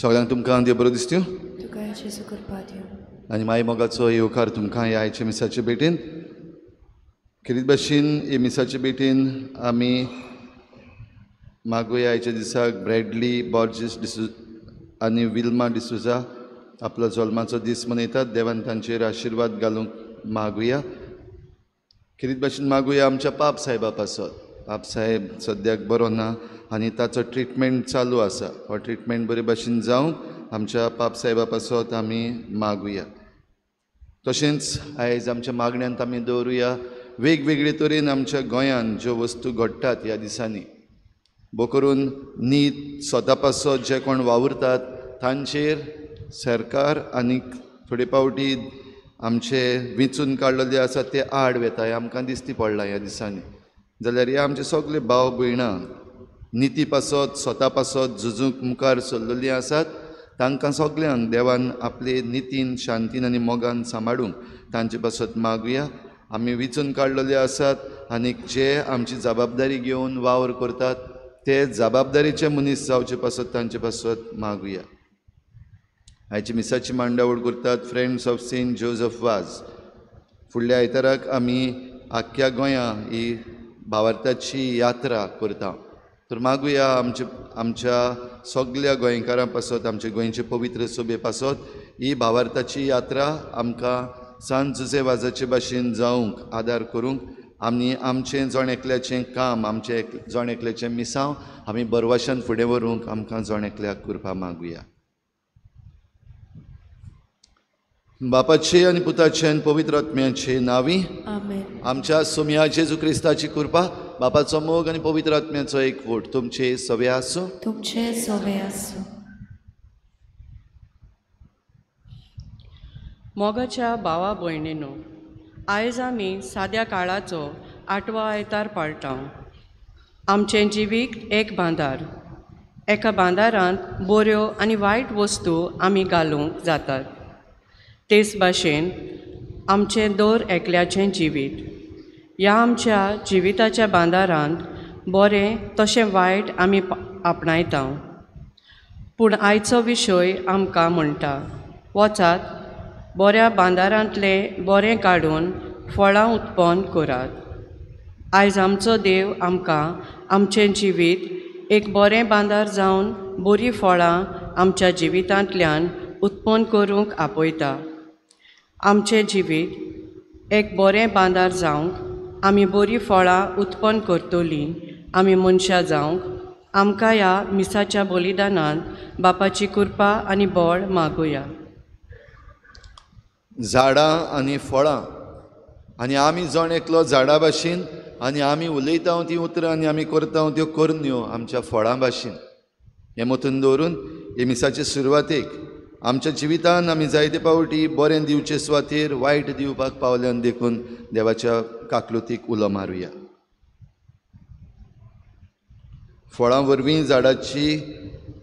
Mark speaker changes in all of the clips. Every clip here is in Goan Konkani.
Speaker 1: सगळ्यांक तुमकां देव बरो दिसत्यो
Speaker 2: तुका जेजू कृपा दिवं.
Speaker 1: आनी माई मोगाचो येवकार तुमकां ह्या आयच्या मिसाचे भेटेन. खेरीत भाशेन हे मिसाचे भेटेन आमी मागुया आयच्या दिसाक ब्रॅडली बॉर्जीस डिसू आनी विल्मा डिसुजा आपलो जल्माचो दीस मनयतात. देवान तांचेर आशिर्वाद घालूंक मागुया. खेरीत भाशेन मागुया आमच्या पाप साहेबा पासत. पाप साहेब सद्याक बरो ना आनी ताचो ट्रिटमेंट चालू आसा. हो ट्रिटमेंट बरे भाशेन जावंक आमच्या पाप साहेबा पासत आमी मागुया. तशेंच आयज आमच्या मागण्यांत आमी दवरुया वेगवेगळे तरेन आमच्या गोंयांत ज्यो वस्तू घडटात ह्या दिसांनी, भो करून नीत स्वता पासत जे कोण वावुरतात तांचेर सरकार आनी थोडे फावटी आमचे वेंचून काडलेले आसा ते आड वेता हें आमकां दिसती पडलां ह्या दिसांनी. जाल्यार हे आमचे सगळे भाव भयणां निती पासत स्वता पासत झुजूंक मुखार सरलेलीं आसात. तांकां सगल्यांक देवान आपले नितीन शांतीन आनी मोगान सांबाळूंक तांचे पासत मागुया. आमी वेंचून काडलेले आसात आनी जे आमची जबाबदारी घेवन वावर करतात ते जबाबदारीचे मनीस जावचे पासत तांचे पासत मागुया. आयची मिसाची मांडावळ करतात friends of Saint Joseph Vaz. फुडल्या आयताराक आमी आख्ख्या गोंया ही भावार्थाची यात्रा करता. तर मागुया आमचे आमच्या सगल्या गोंयकारां पासत, आमचे गोंयचे पवित्र सभे पासत ही भावार्थाची यात्रा आमकां सांत जुझे वाजाचे भाशेन जावंक आदार करूंक आमी आमचें जण एकल्याचें काम, आमचें जण एकल्याचें मिसांव आमी बरवाशान फुडें व्हरूंक आमकां जण एकल्याक कृपा मागुया. बापाचे आनी पुताचे आनी पवित्र आत्म्याचे नांवी
Speaker 2: आमेन.
Speaker 1: आमच्या सोम्या जेजू क्रिस्ताची कृपा, बापाचो मोग आनी पवित्र आत्म्याचो एकवट तुमचे सवे आसूं.
Speaker 2: तुमचे सवे आसूं.
Speaker 3: मोगाच्या भावा भयणीनो, आयज आमी साद्या काळाचो आठवो आयतार पाळटा. आमचें जिवीत एक बांदार. एका बांदारांत बऱ्यो आनी वायट वस्तू आमी घालूंक जातात. तेच भाशेन आमचें दर एकल्याचें जिवीत ह्या आमच्या जिविताच्या बांदारांत बरें तशें वायट आमी आपणायता. पूण आयचो विशय आमकां म्हणटा, वचात बऱ्या बांदारांतलें बरें काडून फळां उत्पन्न करात. आयज आमचो देव आमकां आमचें जिवीत एक बरें बांदार जावन बरीं फळां आमच्या जिवितांतल्यान उत्पन्न करूंक आपयता. आमचें जिवीत एक बरें बांदार जावंक आमी बरीं फळां उत्पन्न करतलीं. आमी मनशां जावंक आमकां ह्या मिसाच्या बलिदानांत बापाची कृपा आनी बळ मागुया.
Speaker 1: झाडां आनी फळां आनी आमी जण एकलो झाडां भाशेन आनी आमी उलयता तीं उतरां आनी आमी करता त्यो करण्यो आमच्या फळां भाशेन. हें मतीन दवरून हे मिसाचे सुरवातेक आमच्या जिवितान आमी जायते फावटी बरें दिवचे सुवातेर वायट दिवपाक पावल्यान देखून देवाच्या काकलुतीक उलो मारुया. फळां वरवीं झाडाची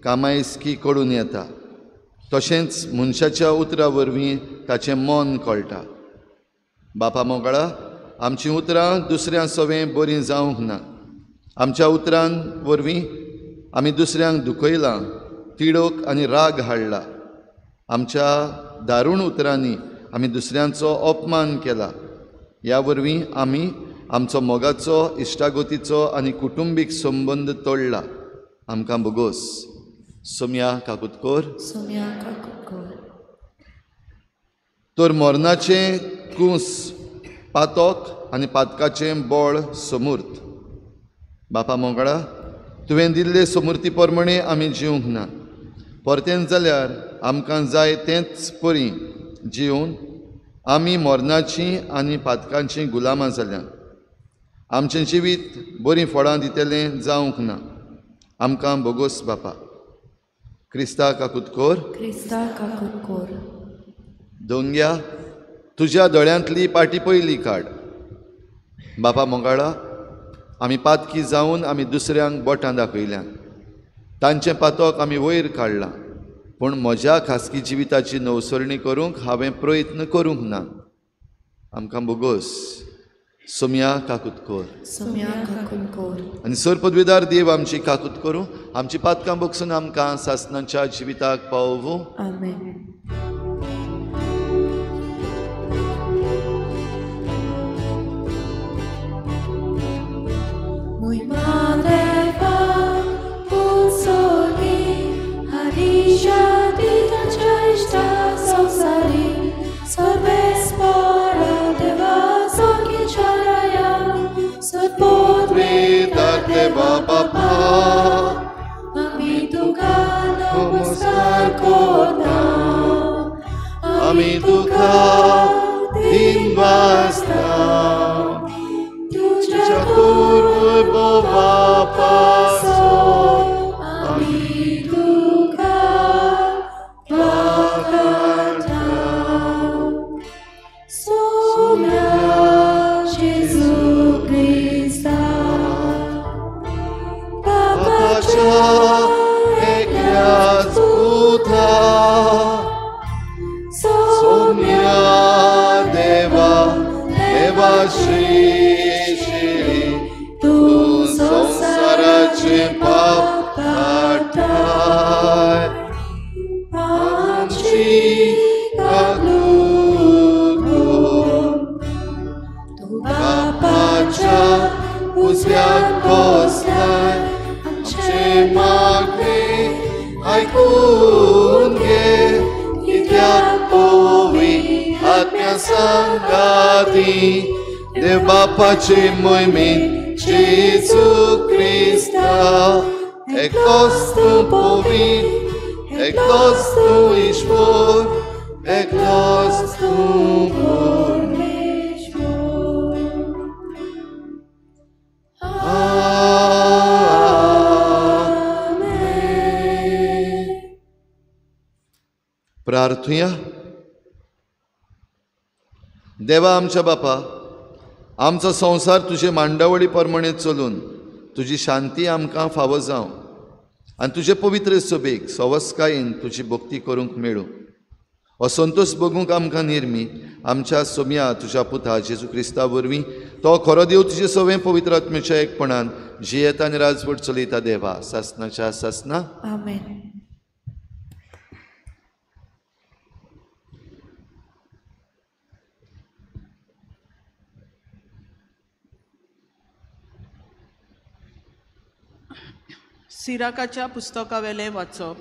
Speaker 1: कामायस्की कळून येता, तशेंच मनशाच्या उतरां वरवीं ताचें मन कळटा. बापा मोगाळा, आमचीं उतरां दुसऱ्यां सवें बरीं जावंक ना. आमच्या उतरां वरवीं आमी दुसऱ्यांक दुखयलां, तिडक आनी राग हाडला. आमच्या दारूण उतरांनी आमी दुसऱ्यांचो अपमान केला. ह्या वरवीं आमी आमचो मोगाचो, इश्टागतीचो आनी कुटुंबीक संबंद तोडला. आमकां बोगोस. सोम्या काकुतकोर.
Speaker 2: सोम्या काकुतकोर.
Speaker 1: तर मरणाचें कूस पातक आनी पातकाचें बळ समूर्त. बापा मोगाळा, तुवें दिल्ले समूर्ती प्रमाणे आमी जिवंक ना. परतेंच जाल्यार आमकां जाय तेंच परी जिवन आमी मरणाचीं आनी पातकांचीं गुलामां जाल्यात. आमचें जिवीत बरीं फळां दितलें जावंक ना. आमकां बोगोस बापा. क्रिस्ता काकुतकोर.
Speaker 2: क्रिस्ता काकुतकोर.
Speaker 1: दोंग्या, तुज्या दोळ्यांतली पाटी पयली काड. बापा मोगाळा, आमी पातकी जावन आमी दुसऱ्यांक बोटां दाखयल्यात, तांचें पातक आमी वयर काडलां. पूण म्हज्या खासगी जिविताची नवसरणी करूंक हांवें प्रयत्न करूंक ना. आमकां बोगोस. सोम्या काकूत कोर.
Speaker 2: सोम्या काकूत कोर.
Speaker 1: आनी सर पदवीदार देव आमची काकूत करूं, आमची पातकां बगसून आमकां सासणाच्या जिविताक पावोवं.
Speaker 2: आमेन.
Speaker 1: आमी तुका दिनवासता, तुज्या बापाचो आमी
Speaker 2: तुका वाखाणता. सोम्या जेजू क्रिस्ता
Speaker 1: बापाच्या एकल्याच पुता, सोम्या देवा देवा श्री श्री तूं संवसाराचें पाप काडटाय, आमची काकूत कर.
Speaker 2: तूं
Speaker 1: बापाच्या उजव्याक बसलाय, आमचें मागणें आयकून घे, कित्याक पवी आत्म्या सांगाती देव बापाचे मोहिमेन जेजू क्रिस्ता. एकलोच तूं पवी, एकलोच तूं ईश्वर, एकलोच तूं
Speaker 2: परमेश्वर.
Speaker 1: आमेन. प्रार्थुया. देवा आमच्या बापा, आमचो संवसार तुजे मांडावळी प्रमाणे चलून तुजी शांती आमकां फावो जावं आनी तुजे पवित्र सभेक सवस्कायेन तुजी भक्ती करूंक मेळूं. हो संतोश भोगूंक आमकां निर्मी आमच्या सोम्या तुज्या पुता जेजू क्रिस्ता वरवीं, तो खरो देव तुजे सवें पवित्र आत्म्याच्या एकपणान जियेता आनी राजवट चलयता देवा सासनाच्या सासना.
Speaker 2: आमेन.
Speaker 4: सिराकाच्या पुस्तकावेलें वाचप.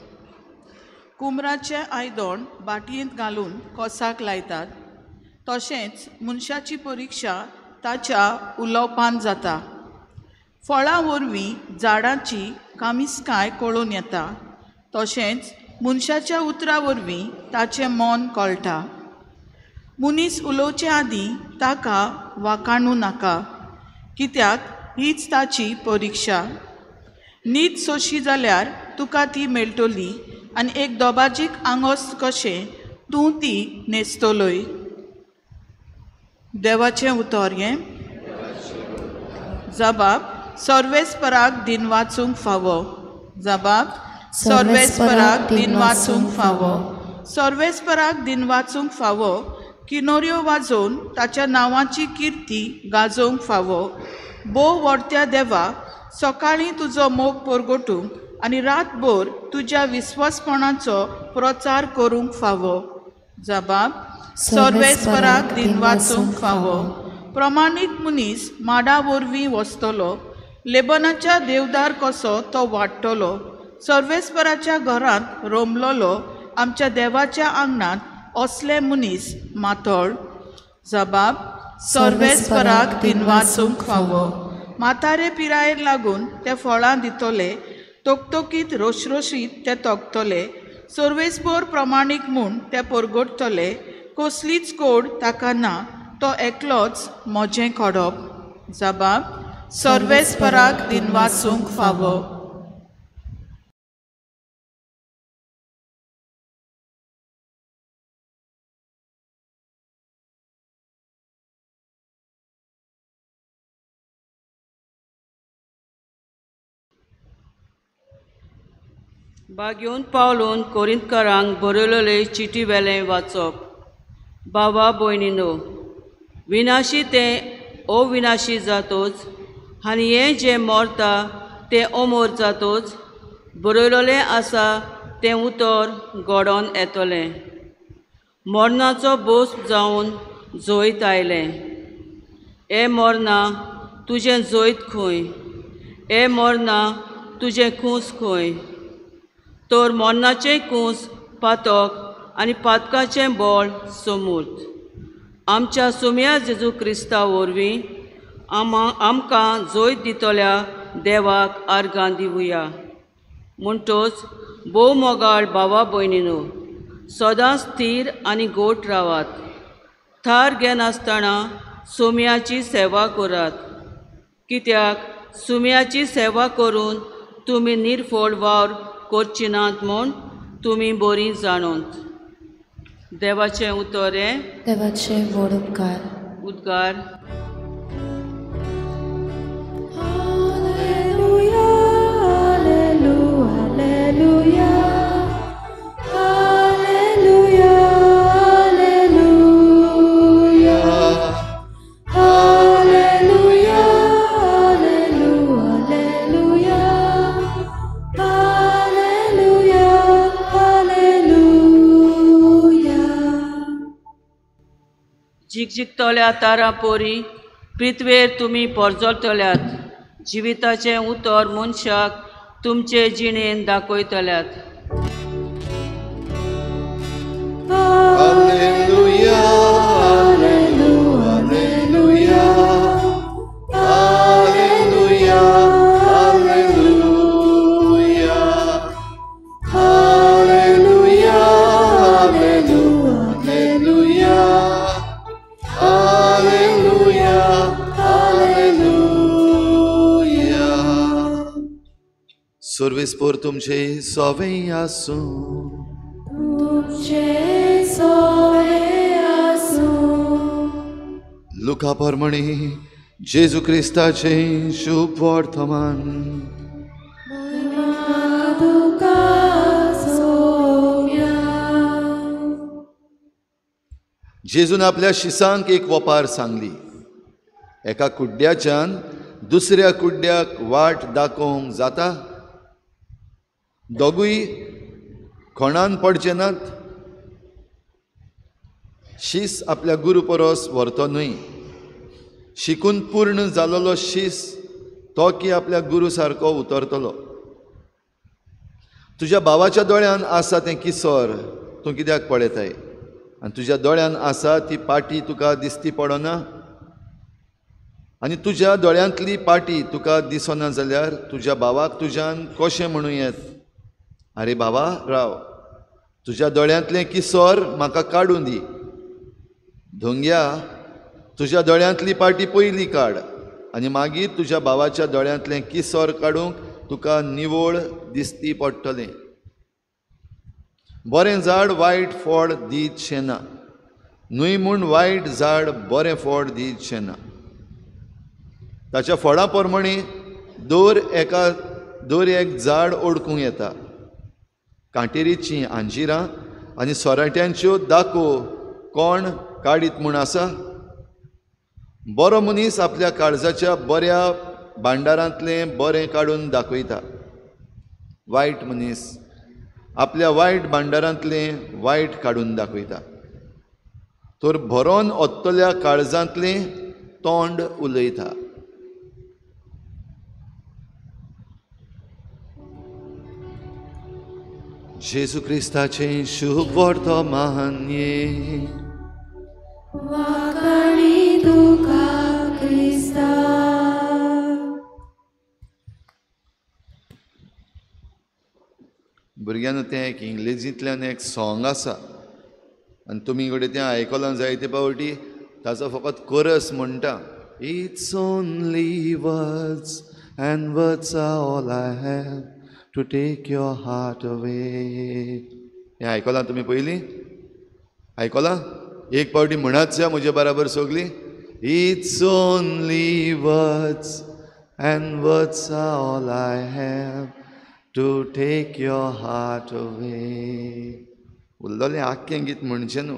Speaker 4: कुमराचें आयदण बाटयेंत घालून कोसाक लायतात, तशेंच मनशाची परिक्षा ताच्या उलोवपान जाता. फळां वरवीं झाडांची कामिस्काय कळून येता, तशेंच मनशाच्या उतरां वरवीं ताचें मन कळटा. मनीस उलोवचे आदीं ताका वाखाणूं नाका, कित्याक हीच ताची परिक्षा. न्हीद सोशी जाल्यार तुका ती मेळटली आनी एक दोबाजीक आंगोस्त कशें तूं ती न्हेसतलोय. देवाचें उतर हें. जबाब सर्वेस्पराक दिन वाचूंक फावो. जबाब सर्वेस्पराक दिन वाचूंक फावो. सर्वेस्पराक दिन वाचूंक फावो. किनोऱ्यो वाजोवन ताच्या नांवाची किर्ती गाजोवंक फावो. भोव व्हडत्या देवा, सकाळीं तुजो मोग परगटूंक आनी रातभर तुज्या विस्वासपणाचो प्रचार करूंक फावो. जबाब सर्वेस्पराक दिन वाचूंक फावो. प्रमाणीक मनीस माडा वरवीं वसतलो, लेबनाच्या देवदार कसो तो वाडटलो. सर्वेस्पराच्या घरांत रोमलोलो आमच्या देवाच्या आंगणांत असले मनीस मातोळ. जबाब सर्वेस्पराक दिन वाचूंक फावो. म्हातारे पिरायेर लागून ते फळां दितले, तोकतोकीत रोशरोशीत ते तोकतले. सर्वेस्पर प्रमाणीक म्हूण ते परगटतले, कसलीच कोड ताका ना, तो एकलोच म्हजें खडप. जबाब सर्वेस्पराक दिन वाचूंक फावो.
Speaker 3: बागेवन पावलून कोरिंतकारांक बरयलेले चिटी वेलें वाचप. बाबा भयणीनो, विनाशी तें
Speaker 5: अविनाशी जातोच आनी हें जें मरता तें अमर जातोच बरयलोलें आसा तें उतर घडोवन येतलें. मरणाचो बोस जावन जैत आयलें. हे मरणा तुजें जैत खंय? हे मरणा तुजें कूस खंय? तर मरणाचें कूस पातक आनी पातकाचें बळ समूर्त. आमच्या सुम्या जेजू क्रिस्ता वरवीं आमकां जैत दितल्या देवाक आर्गां दिवया. म्हणटोच भोव मोगाळ भावा भयणीनो, सदांच स्थीर आनी गोट रावात. थार घेनासतना सोम्याची सेवा करात, कित्याक सुम्याची सेवा करून तुमी निर्फळ वावर करची नात म्हूण तुमी बरी जाणूत. देवाचें उतर हें.
Speaker 2: देवाचें व्हड उपकार.
Speaker 5: उद्गार.
Speaker 2: Hallelujah, hallelujah, hallelujah, hallelujah, hallelujah, hallelujah, hallelujah, hallelujah.
Speaker 5: जिगजिगतल्या तारां पोरी पृथ्वेर तुमी परजळटल्यात. जिविताचें उतर मनशाक तुमचे जिणेन दाखयतल्यात.
Speaker 1: Hallelujah, hallelujah, hallelujah, hallelujah, hallelujah, hallelujah, hallelujah, hallelujah. सर्वेस्पोर तुमचे सवे आसूं.
Speaker 2: तुमचे सवे आसूं.
Speaker 1: लुका परमणी जेजू क्रिस्ताचें शुभ वर्तमान.
Speaker 2: महिमा तुका सोम्या.
Speaker 1: जेजून आपल्या शिसांक एक वपार सांगली. एका कुड्ड्याच्यान दुसऱ्या कुड्ड्याक वाट दाखोवंक जाता? दोगूय खणान पडचे नात? शीस आपल्या गुरू परस व्हरतो न्हय. शिकून पूर्ण जालोलो शीस तो की आपल्या गुरू सारको उतरतलो. तुज्या भावाच्या दोळ्यान आसा तें किसोर तूं कित्याक पळयताय? आनी तुज्या दोळ्यान आसा ती पाटी तुका दिसती पडना? आनी तुज्या दोळ्यांतली पाटी तुका दिसना जाल्यार तुज्या भावाक तुज्यान कशें म्हणूं येत, आरे बाबा राव, तुज्या दोळ्यांतलें किसोर म्हाका काडून दी. धोंग्या, तुज्या दोळ्यांतली पाटी पयली काड आनी मागीर तुज्या भावाच्या दोळ्यांतलें किसोर काडूंक तुका निवळ दिसती पडटलें. बरें झाड वायट फळ दीतशें ना, न्हय म्हूण वायट झाड बरें फळ दीतशें ना. ताच्या फळां प्रमाणे दर एक झाड ओळखूंक येता. कांटेरीचीं आंजिरां आनी सोराट्यांच्यो दाको कोण काडीत म्हूण आसा? बरो मनीस आपल्या काळजाच्या बऱ्या भांडारांतलें बरें काडून दाखयता. वायट मनीस आपल्या वायट भांडारांतलें वायट काडून दाखयता. तर भरोन ओत्तल्या काळजांतलें तोंड उलयता. जेजू क्रिस्ताचें शुभ वर्तमान.
Speaker 2: वाखाणी तुका क्रिस्ता.
Speaker 1: भुरग्यांनो, तें एक इंग्लेजींतल्यान एक सॉंग आसा आनी तुमी कडेन तें आयकलां जायते पावटी. ताचो फकत कोरस म्हणटा, it's only words and words are all I have to take your heart away. हें आयकलां तुमी पयलीं? आयकलां? एक पावटी म्हणात या म्हजे बराबर सगळीं. It's only words and words are all I have to take your heart away. उरलें आख्खें गीत म्हणचें न्हू,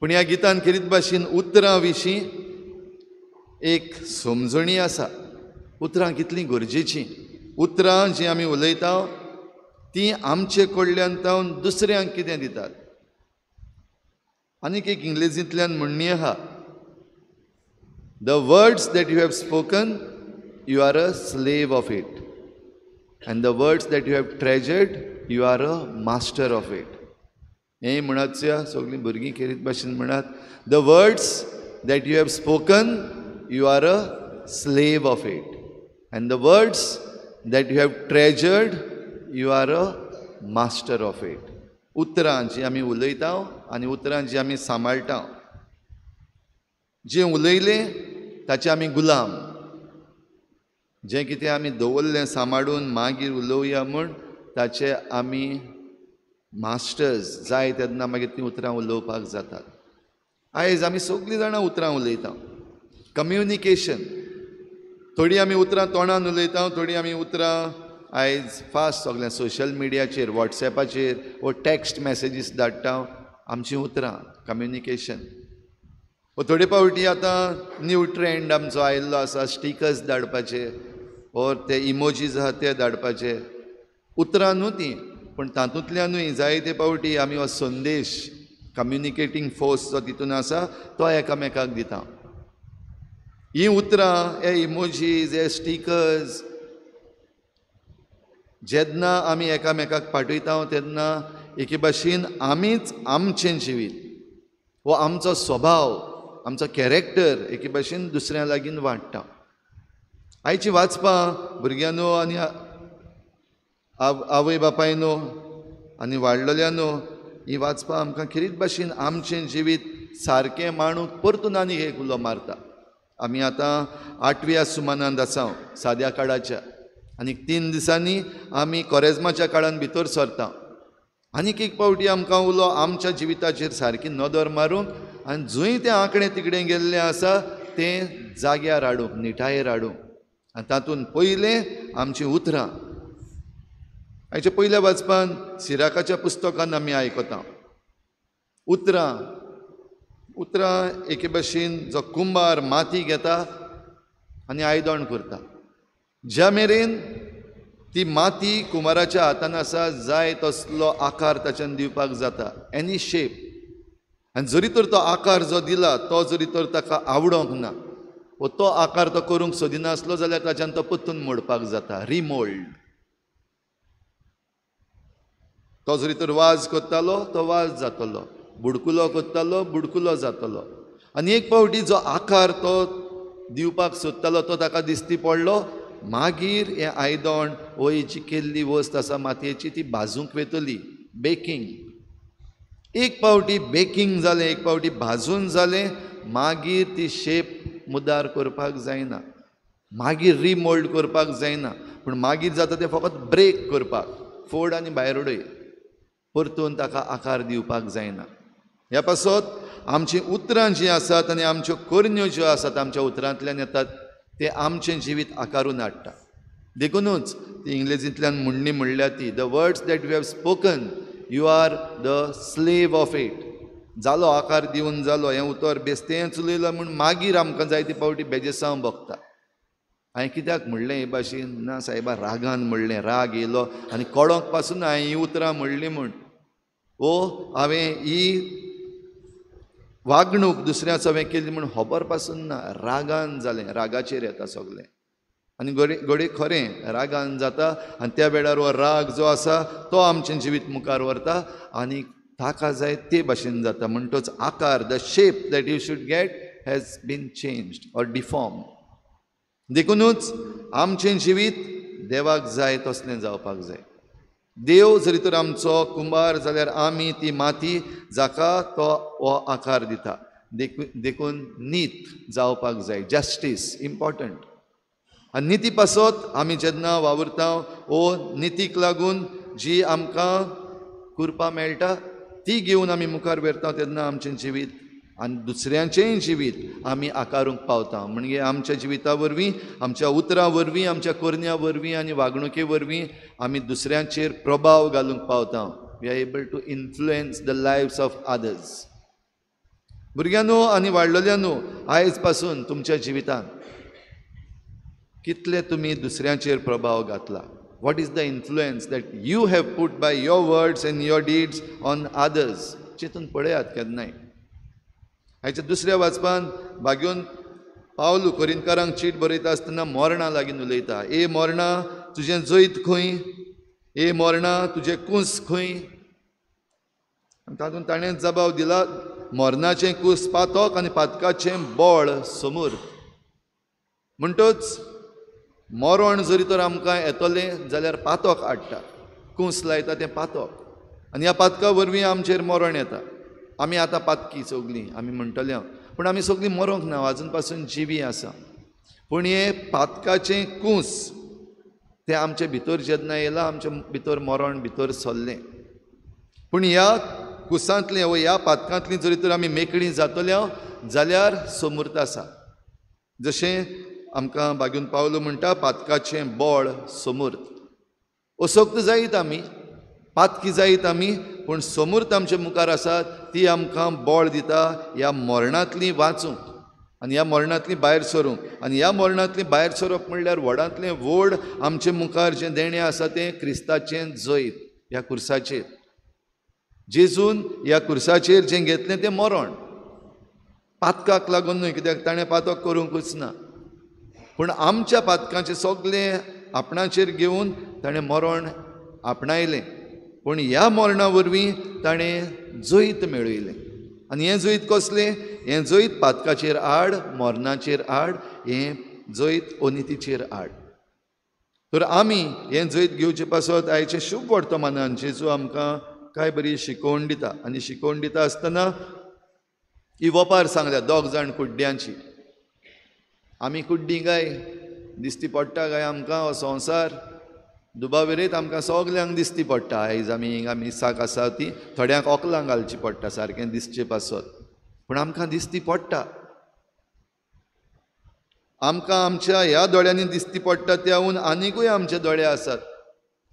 Speaker 1: पूण ह्या गितान खेरीत भाशेन उतरां विशीं एक समजणी आसा. उतरां कितलीं गरजेचीं, उतरां जीं आमी उलयता तीं आमचे कडल्यान तावन दुसऱ्यांक कितें दितात. आनीक एक इंग्लेजींतल्यान म्हणणी आहा, the words that you have spoken you are a slave of it, and the words that you have treasured you are a master of it. हें म्हणत सगळीं भुरगीं खेरीत भाशेन म्हणत, the words that you have spoken you are a slave of it, and the words that you have treasured you are a master of it. उतरां जीं आमी उलयता आनी उतरां जीं आमी सांबाळटा, जें उलयलें ताचें आमी गुलाम, जें कितें आमी दवरलें सांबाळून मागीर उलोवया म्हूण ताचे आमी मास्टर्स. जाय तेन्ना मागीर तीं उतरां उलोवपाक जातात. आयज आमी सगळीं जाणां उतरां उलयता, कम्युनिकेशन. थोडीं आमी उतरां तोंडान उलयता, थोडीं आमी उतरां आयज फास्ट सगळें सोशल मिडियाचेर, वॉट्सॅपाचेर वो टॅक्स्ट मॅसेजीस धाडटा. आमचीं उतरां कम्युनिकेशन. वो थोडे फावटी आतां न्यू ट्रेंड आमचो आयिल्लो आसा, स्टिकर्स धाडपाचे ओर ते इमोजीज आहा ते धाडपाचे. उतरां न्हू तीं, पूण तातूंतल्यानूय जायते फावटी आमी हो संदेश, कम्युनिकेटींग फोर्स जो तितून आसा तो एकामेकाक दिता. हीं उतरां, हे इमोजीज, हे स्टिकर्स जेन्ना आमी एकामेकाक पाठयता तेन्ना एके भाशेन आमीच आमचें जिवीत हो आमचो स्वभाव, आमचो कॅरेक्टर एके भाशेन दुसऱ्या लागीं वाडटा. आयची वाचपां भुरग्यांनो आनी आवय बापायनो आनी वाडलेल्यानो, ही वाचपां आमकां खेरीत भाशेन आमचें जिवीत सारकें मांडूंक परतून आनी एक उलो मारता. आमी आतां आठव्या सुमानांत आसा साद्या काळाच्या, आनी 3 दिसांनी आमी कोरेज्माच्या काळान भितर सरता. आनीक एक फावटी आमकां उलो आमच्या जिविताचेर सारकी नदर मारूंक आनी जंय ते आंकडे तिकडे गेल्ले आसा तें जाग्यार हाडूंक, निटायेर हाडूंक. आनी तातूंत पयलें आमचीं उतरां. आयच्या पयल्या वाचपान सिराकाच्या पुस्तकान आमी आयकता उतरां. उतरां एके भाशेन जो कुंबार माती घेता आनी आयदण करता, ज्या मेरेन ती माती कुमाराच्या हातान आसा जाय तसलो आकार ताच्यान दिवपाक जाता, एनी शेप. आनी जरी तर तो आकार जो दिला तो जरी तर ताका आवडोंक ना वो तो आकार तो करूंक सोदिनासलो जाल्यार ताच्यान तो परतून मोडपाक जाता, रिमोल्ड. तो जरी तर वाज करतालो तो वाज जातलो, बुडकुलो करतालो बुडकुलो जातलो. आनी एक फावटी जो आकार तो दिवपाक सोदतालो तो ताका दिसती पडलो, मागीर हें आयदण वो ही जी केल्ली वस्त आसा मातयेची ती भाजूंक वेतली, बेकींग. एक फावटी बेकींग जालें, एक फावटी भाजून जालें, मागीर ती शेप मुदार करपाक जायना, मागीर रिमोल्ड करपाक जायना. पूण मागीर जाता तें फकत ब्रेक करपाक, फोड आनी भायर उडय, परतून ताका आकार दिवपाक जायना. ह्या पासत आमचीं उतरां जीं आसात आनी आमच्यो करण्यो ज्यो आसात आमच्या उतरांतल्यान येतात ते आमचें जिवीत आकारून हाडटा. देखुनूच ती इंग्लेजींतल्यान म्हणणी म्हणल्या ती, the words that you have spoken you are the slave of it. जालो आकार दिवन जालो, हें उतर बेस्तेंच उलयलां म्हूण मागीर आमकां जायते फावटी बेजेसांव भोगता. हांवें कित्याक म्हणलें हे भाशेन, ना सायबा रागान म्हणलें, राग येयलो आनी कोडोंक पासून हांवें हीं उतरां म्हणलीं म्हूण, ओ हांवें ही वागणूक दुसऱ्याचो हांवें केली म्हूण खबर पासून ना, रागान जालें, रागाचेर येता सगलें. आनी घडये घडये खरें रागान जाता आनी त्या वेळार हो राग जो आसा तो आमचें जिवीत मुखार व्हरता आनी ताका जाय ते भाशेन जाता. म्हणटच आकार, the shape that you should get has been changed or deform. देखुनूच आमचें जिवीत देवाक जाय तसलें जावपाक जाय. देव जरी तर आमचो कुंबार जाल्यार आमी ती माती जाका तो हो आकार दिता. देखून नीत जावपाक जाय, जस्टीस इम्पॉर्टंट. आनी निती पासत आमी जेन्ना वावुरता वो नितीक लागून जी आमकां कृपा मेळटा ती घेवन आमी मुखार व्हरता तेन्ना आमचें जिवीत आनी दुसऱ्यांचेंय जिवीत आमी आकारूंक पावता. म्हणजे आमच्या जिविता वरवीं, आमच्या उतरां वरवीं, आमच्या करण्या वरवीं आनी वागणुके वरवीं आमी दुसऱ्यांचेर प्रभाव घालूंक पावता. We are able to influence the lives of others. भुरग्यांनो आनी वाडलेल्यांनो, आयज पासून तुमच्या जिवितांत कितले तुमी दुसऱ्यांचेर प्रभाव घातला? What is the influence that you have put by your words and your deeds on others? चिंतून पळयात केन्नाय. हाच्या दुसऱ्या वाचपान भाग्योन पावलू कोरिंतकारांक चीट बरयता आसतना मोरणां लागीं उलयता. ए मोरणां, तुजें जैत खंय? ए मोरणां, तुजें कूस खंय? तातूंत ताणें जबाब दिला, मरणाचें कूस पातक आनी पातकाचें बळ समूर. म्हणटच मरण जरी तर आमकां येतलें जाल्यार पातक हाडटा, कूस लायता तें पातक, आनी ह्या पातका वरवीं आमचेर मरण येता. आमी आतां पातकी सगळीं आमी म्हणटले, पूण आमी सगळीं मरोंक ना, आजून पासून जिवी आसा. पूण हें पातकाचें कूस तें आमचे भितर जेन्ना येयलां, आमचे भितर मरण भितर सरलें. पूण ह्या कुसांतलें वा ह्या पातकांतलीं जरी तर आमी मेकळीं जातल्या जाल्यार समूर्त आसा. जशें आमकां बागून पावलो म्हणटा, पातकाचें बळ समूर्त. असक्त जायत आमी, पातकी जायत आमी, पूण समूर्त आमचे मुखार आसा, ती आमकां बळ दिता ह्या मरणांतलीं वाचूंक आनी ह्या मरणांतलीं भायर सरूंक. आनी ह्या मरणांतलीं भायर सरप म्हणल्यार व्हडांतलें व्हड आमचे मुखार जें देणें आसा तें क्रिस्ताचें जैत ह्या कुर्साचेर. जेजून ह्या कुर्साचेर जें घेतलें तें मरण, पातकाक लागून न्हय, कित्याक ताणें पातक करूंकूच ना, पूण आमच्या पातकांचें सगळें आपणाचेर घेवन ताणें मरण आपणायलें. पूण ह्या मरणा वरवीं ताणें जैत मेळयलें. आनी हें जैत कसलें? हें जैत पातकाचेर आड, मरणाचेर आड, हें जैत अनितीचेर आड. तर आमी हें जैत घेवचे पासत आयचें शुभ वर्तमानान जेजू आमकां काय बरी शिकोवण दिता. आनी शिकोवण दिता आसतना ही वपार सांगल्या दोग जाण कुड्ड्यांची. आमी कुड्डी काय दिसती पडटा काय आमकां हो संवसार दुबाविरेत आमकां सगल्यांक दिसती पडटा. आयज आमी हिंगा मिसाक आसा ती थोड्यांक ओकलां घालची पडटा सारकें दिसचे पासत, पूण आमकां दिसती पडटा. आमकां आमच्या ह्या दोळ्यांनी दिसती पडटा त्याहून आनिकूय आमचे दोळे आसात,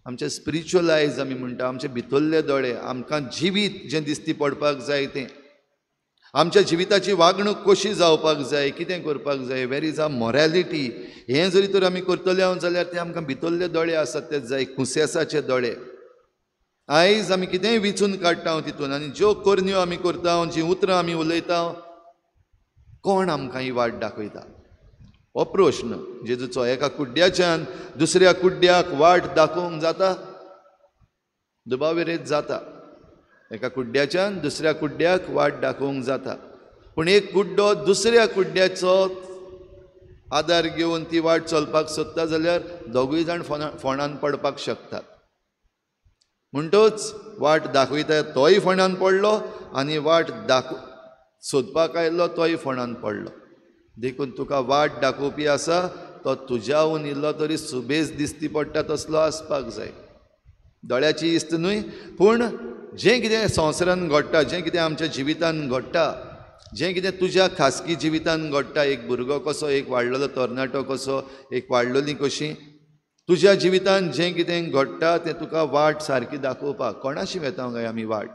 Speaker 1: आमचे स्पिरिच्युअल आयज आमी म्हणटा, आमचे भितरले दोळे, आमकां जिवीत जें दिसती पडपाक जाय तें, आमच्या जिविताची वागणूक कशी जावपाक जाय, कितें करपाक जाय, वेर is a morality, हें जरी तर आमी करतले हांव जाल्यार ते आमकां भितरले दोळे आसात ते जाय, कुसेसाचे दोळे. आयज आमी कितेंय विचून काडटा तितून, आनी ज्यो करण्यो आमी करता, जीं उतरां आमी उलयता, कोण आमकां ही वाट दाखयता? हो प्रश्न जेजूचो. एका कुड्ड्याच्यान दुसऱ्या कुड्ड्याक वाट दाखोवंक जाता? दुबाविरेत जाता. एका कुड्ड्याच्यान दुसऱ्या कुड्ड्याक वाट दाखोवंक जाता, पूण एक कुड्डो दुसऱ्या कुड्ड्याचो आदार घेवन ती वाट चलपाक सोदता जाल्यार दोगूय जाण फोंडान पडपाक शकतात. म्हणटच वाट दाखयता तोय फोंडान पडलो आनी वाट सोदपाक आयलो तोय फोंडान पडलो. देखून तुका वाट दाखोवपी आसा तो तुज्याहून इल्लो तरी सुबेज दिसती पडटा तसलो आसपाक जाय. दोळ्याची इस्त न्हय, पूण जें कितें संवसारान घडटा, जें कितें आमच्या जिवितान घडटा, जें कितें तुज्या खासगी जिवितान घडटा, एक भुरगो कसो, एक वाडलेलो तरणाटो कसो, एक वाडलेली कशी, तुज्या जिवितान जें कितें घडटा तें तुका वाट सारकी दाखोवपाक कोणाशी वेता काय आमी वाट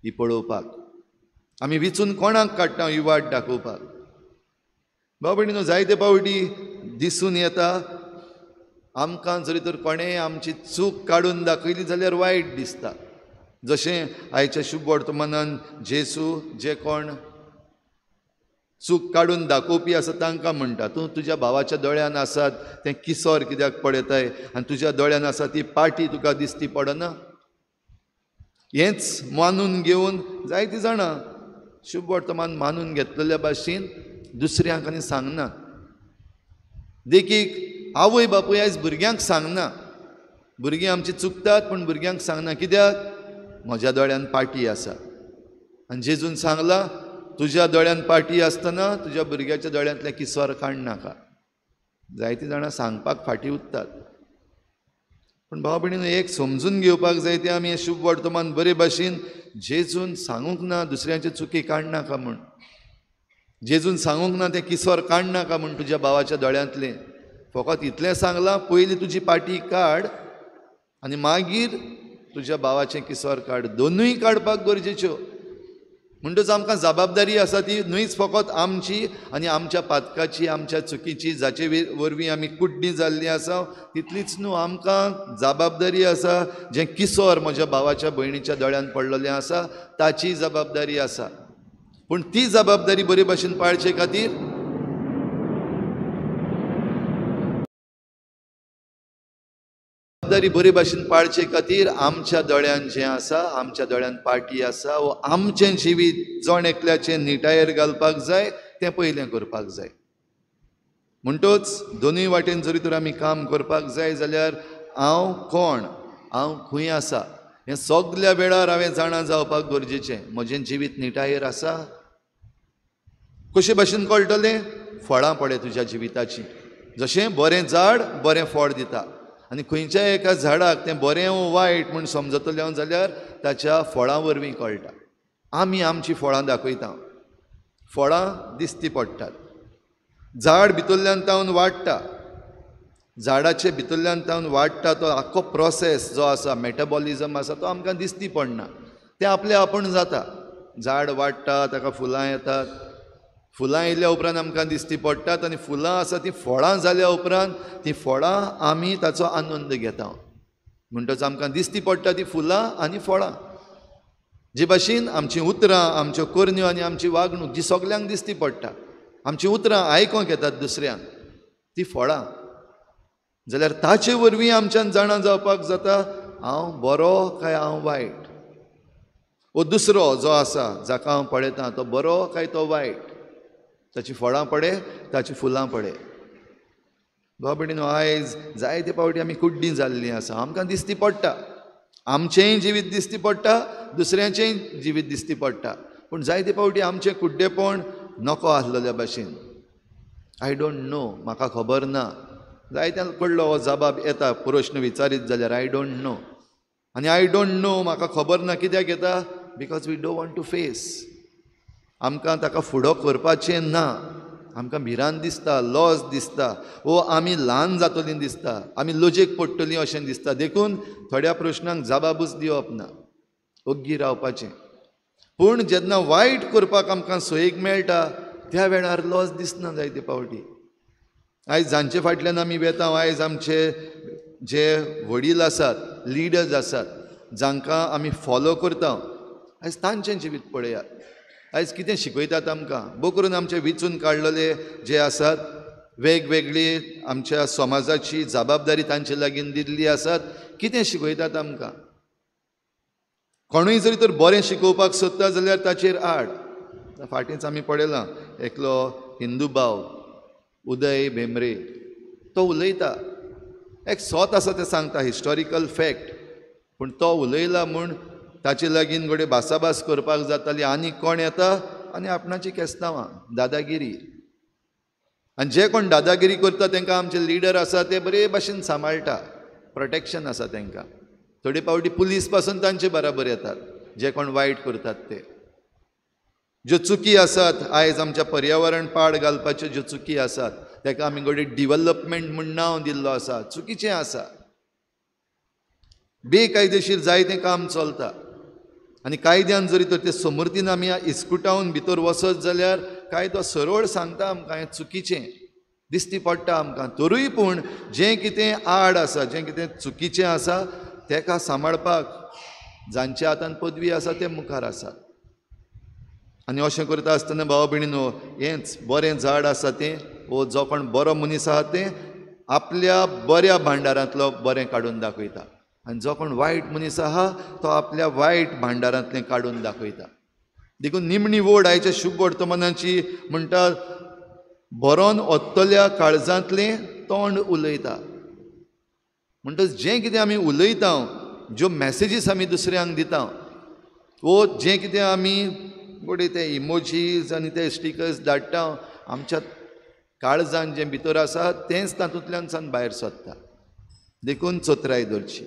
Speaker 1: ही पळोवपाक? आमी विचून कोणाक काडटा ही वाट दाखोवपाक? भाव भयणीनो, जायते पावटी दिसून येता आमकां जरी तर कोणें आमची चूक काडून दाखयली जाल्यार वायट दिसता. जशें आयच्या शुभ वर्तमानान जेजू जे कोण चूक काडून दाखोवपी आसा तांकां म्हणटा, तूं तुज्या भावाच्या दोळ्यान आसात तें किसोर कित्याक पळयताय आनी तुज्या दोळ्यान आसा ती पाटी तुका दिसती पडना? हेंच मानून घेवन जायतीं जाणां शुभ वर्तमान मानून घेतलेल्या भाशेन दुसऱ्यांक आनी सांगना. देखीक आवय बापूय आयज भुरग्यांक सांगना, भुरगीं आमची चुकतात पूण भुरग्यांक सांगना, कित्याक? म्हज्या दोळ्यान पाटी आसा. आनी जेजून सांगलां तुज्या दोळ्यान पाटी आसतना तुज्या भुरग्याच्या दोळ्यांतलें किसोर काडनाका. जायतीं जाणां सांगपाक फाटीं उरतात. पूण भाव भयणीनो, एक समजून घेवपाक जाय तें आमी हें शुभ वर्तमान बरे भाशेन जेजून सांगूंक ना दुसऱ्यांचे चुकी काडनाका म्हूण, जेजून सांगूंक ना तें किसोर काडनाका म्हूण तुज्या भावाच्या दोळ्यांतलें. फकत इतलें सांगलां, पयलीं तुजी पाटी काड आनी मागीर तुज्या भावाचें किसोर काड. दोनूय काडपाक गरजेच्यो. म्हणटच आमकां जबाबदारी आसा ती न्हूच फकत आमची आनी आमच्या पातकाची, आमच्या चुकीची, जाचे वरवीं आमी कुड्डी जाल्ली आसा तितलीच न्हू, आमकां जबाबदारी आसा जें किसोर म्हज्या भावाच्या भयणीच्या दोळ्यान पडलेलें आसा ताची जबाबदारी आसा. पूण ती जबाबदारी बरे भाशेन पाळचे खातीर बरे भाशेन पाळचे खातीर आमच्या दोळ्यान जें आसा, आमच्या दोळ्यान पाटी आसा वो आमचें जिवीत जण एकल्याचें निटायेर घालपाक जाय, तें पयलें करपाक जाय. म्हणटच दोनूय वाटेन जरी तर आमी काम करपाक जाय जाल्यार हांव कोण, हांव खंय आसा हें सगल्या वेळार हांवें जाणा जावपाक गरजेचें. म्हजें जिवीत निटायेर आसा कशे भाशेन कळटलें? फळां पळय तुज्या जिविताचीं. जशें बरें झाड बरें फळ दिता आनी खंयच्याय एका झाडाक तें बरें वायट म्हूण समजतलें हांव जाल्यार ताच्या फळां वरवीं कळटा. आमी आमचीं फळां दाखयता, फळां दिसती पडटात. झाड भितरल्यान तावन वाडटा, झाडाचे भितरल्यान तावन वाडटा तो आख्खो प्रोसेस जो आसा, मेटाबॉलिजम आसा, तो आमकां दिसती पडना, तें आपलें आपूण जाता. झाड वाडटा, ताका फुलां येतात, फुलां येयल्या उपरांत आमकां दिसती पडटात आनी फुलां आसा तीं फळां जाल्या उपरांत तीं फळां आमी ताचो आनंद घेता. म्हणटच आमकां दिसती पडटा ती फुलां आनी फळां. जे भाशेन आमचीं उतरां, आमच्यो करण्यो आनी आमची वागणूक जी सगल्यांक दिसती पडटा, आमचीं उतरां आयकोंक येतात दुसऱ्यांक, ती फळां. जाल्यार ताचे वरवीं आमच्यान जाणा जावपाक जाता हांव बरो काय हांव वायट, वो दुसरो जो आसा जाका हांव पळयतां तो बरो काय तो वायट, ताची फळां पडे, ताची फुलां पडे. भाव भयणीनो, आयज जायते फावटी आमी कुड्डीं जाल्लीं आसा. आमकां दिसती पडटा, आमचेंय जिवीत दिसती पडटा, दुसऱ्यांचेंय जिवीत दिसती पडटा, पूण जायते फावटी आमचें कुड्डेपण नको आसलेल्या भाशेन, I don't know, म्हाका खबर ना. जायत्या कडलो हो जबाब येता प्रश्न विचारीत जाल्यार, I don't know. आनी I don't know, म्हाका खबर ना कित्याक येता? Because we don't want to face. आमकां ताका फुडो करपाचें ना, आमकां भिरांत दिसता, लॉस दिसता, वो आमी ल्हान जातलीं दिसता, आमी लजेक पडटलीं अशें दिसता. देखून थोड्या प्रश्नांक जबाबूच दिवप ना, ओग्गी रावपाचें. पूण जेन्ना वायट करपाक आमकां सोयीक मेळटा त्या वेळार लॉस दिसना जायते फावटी. आयज जांचे फाटल्यान आमी वेता, आयज आमचे जे वडील आसात, लिडर्स आसात, जांकां आमी फॉलो करता, आयज तांचें जिवीत पळयात, आयज कितें शिकयतात आमकां. भोव करून आमचे विचून काडलेले जे आसात, वेगवेगळी आमच्या समाजाची जबाबदारी तांचे लागीं दिल्ली आसात, कितें शिकयतात आमकां. कोणूय जरी तर बरें शिकोवपाक सोदता जाल्यार ताचेर आड. फाटींच आमी पळयलां एकलो हिंदू भाव उदय भेंब्रे, तो उलयता, एक सत आसा तें सांगता, हिस्टॉरिकल फॅक्ट, पूण तो उलयला म्हूण ताचे लागीं घडये भासाभास करपाक जाताली आनी कोण येता आनी आपणाची केस्तांवां, दादागिरी. आनी जे कोण दादागिरी करता तांकां आमचे लिडर आसा ते बरे भाशेन सांबाळटा, प्रोटेक्शन आसा तांकां. थोडे फावटी पुलीस पासून तांचे बराबर येतात जे कोण वायट करतात ते. ज्यो चुकी आसात आयज आमच्या पर्यावरण पाड घालपाच्यो ज्यो चुकी आसात ताका आमी घडये डिवलपमेंट म्हूण नांव दिल्लो आसा, चुकीचें आसा. बेकायदेशीर जायतें काम चलता आनी कायद्यान जरी तर ते समर्थीन आमी इस्कुटावन भितर वचत जाल्यार कायदो सरळ सांगता आमकां हें चुकीचें दिसती पडटा आमकां. तरूय पूण जें कितें आड आसा, जें कितें चुकीचें आसा तेका सांबाळपाक जांच्या हातान पदवी आसा ते मुखार आसात. आनी अशें करता आसतना भाव भयणीनो, हेंच बरें झाड आसा तें, वो जो कोण बरो मनीस आसा तें आपल्या बऱ्या भांडारांतलो बरें काडून दाखयता आनी जो कोण वायट मनीस आहा तो आपल्या वायट भांडारांतलें काडून दाखयता. देखून निमणी वोड आयच्या शुभ वर्तमानाची म्हणटा, भरोन ओत्तल्या काळजांतलें तोंड उलयता. म्हणटच जें कितें आमी उलयता, ज्यो मॅसेजीस आमी दुसऱ्यांक दिता, वो जें कितें आमी घडये ते इमोजीज आनी ते स्टिकर्स धाडटा, आमच्या काळजान जें भितर आसा तेंच तातूंतल्यान सान भायर सरता. देखून चतराय दवरची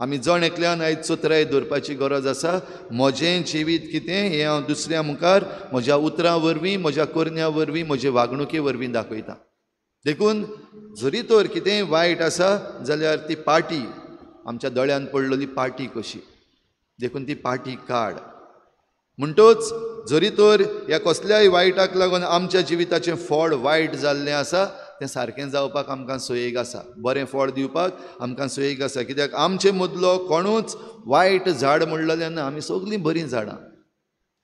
Speaker 1: आमी जण एकल्यान आयज चतराय दवरपाची गरज आसा. म्हजें जिवीत कितें हें हांव दुसऱ्या मुखार म्हज्या उतरां वरवीं, म्हज्या करण्या वरवीं, म्हजे वागणुके वरवीं दाखयता. देखून जरी तर कितेंय वायट आसा जाल्यार ती पाटी आमच्या दोळ्यान पडलेली पाटी कशी, देखून ती पाटी काड. म्हणटोच जरी तर ह्या कसल्याय वायटाक लागून आमच्या जिविताचें फळ वायट जाल्लें आसा तें सारकें जावपाक आमकां सोयेक आसा, बरें फळ दिवपाक आमकां सोयेक आसा. कित्याक आमचे मदलो कोणूच वायट झाड म्हणलेलें ना, आमी सगळीं बरीं झाडां,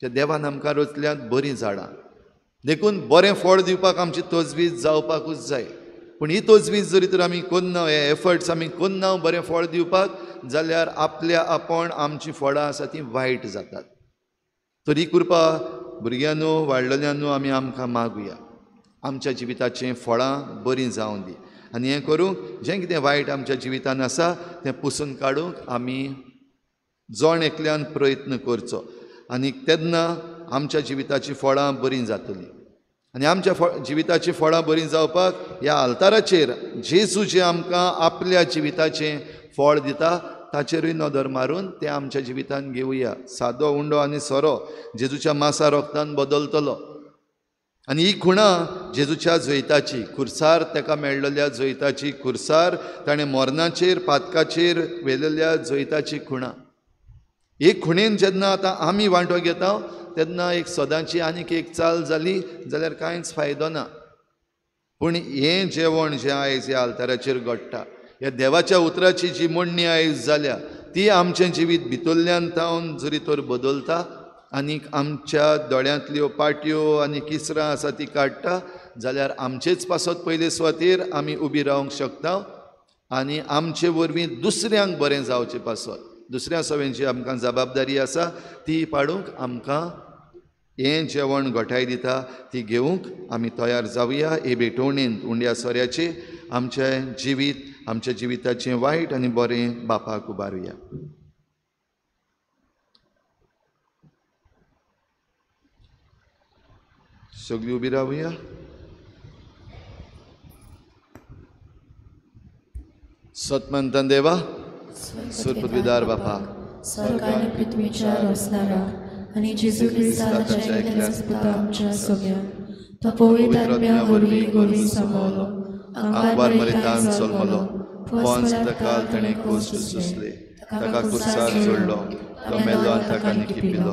Speaker 1: त्या देवान आमकां रचल्यांत बरीं झाडां. देखून बरें फळ दिवपाक आमची तजवीज जावपाकूच जाय. पूण ही तजवीज जरी तर आमी कोन्ना, हे एफर्ट्स आमी कोन्ना बरें फळ दिवपाक जाल्यार आपल्या आपूण आमचीं फळां आसा तीं वायट जातात. तर ही कृपा भुरग्यांनो वाडलेल्यांनो आमी आमकां मागुया, आमच्या जिविताचीं फळां बरीं जावं दी. आनी हें करूंक जें कितें वायट आमच्या जिवितान आसा तें पुसून काडूंक आमी जण एकल्यान प्रयत्न करचो आनी तेन्ना आमच्या जिविताचीं फळां बरीं जातलीं. आनी आमच्या जिविताचीं फळां बरीं जावपाक ह्या आल्ताराचेर जेजू जें आमकां आपल्या जिविताचें फळ दिता ताचेरूय नदर मारून तें आमच्या जिवितान घेवया. सादो उंडो आनी सोरो जेजूच्या मासा रोगतान बदलतलो आनी ही खुणां जेजूच्या जैताची, खुर्सार ताका मेळ्ळेल्या जैताची, खुर्सार ताणें मरणाचेर पातकाचेर व्हेलेल्या जैताची खुणां. एक खुणेन जेन्ना आतां आमी वांटो घेता तेन्ना एक सदांची आनीक एक चाल जाली जाल्यार कांयच फायदो ना. पूण हें जेवण जें आयज ह्या आल्ताराचेर घडटा, ह्या देवाच्या उतराची जी मोडणी आयज जाल्या ती आमचें जिवीत भितरल्यान तावन जरी तर बदलता आनीक आमच्या दोळ्यांतल्यो पाटयो आनी किसरां आसा ती काडटा जाल्यार आमचेच पासत पयले सुवातेर आमी उबी रावंक शकता आनी आमचे वरवीं दुसऱ्यांक बरें जावचें पासत दुसऱ्या सगळ्यांची आमकां जबाबदारी आसा ती पाडूंक आमकां हें जेवण घटाय दिता ती घेवंक आमी तयार जावया. हे भेटवणेंत उंड्या सोऱ्याचे आमचें जिवीत, आमच्या जिविताचें वायट आनी बरें बापाक उबारुया. सगळीं उबी रावया. सतमंतन देवा, सुरपृथ्वीदार बापा,
Speaker 2: स्वर्ग आनी पृथ्वीच्या रचणारा आनी जेजू क्रिस्ताच्या एकल्याच पुता आमच्या सगळ्या तो पवित्र आत्म्या वरवीं गोरवीं सांबाळलो,
Speaker 1: आंकवार मरितान जल्मलो, पोंस काल ताणें कोश्ट सोंसले, ताका कुर्सार जोडलो, तो मेल्लो आनी ताका निकिपिलो,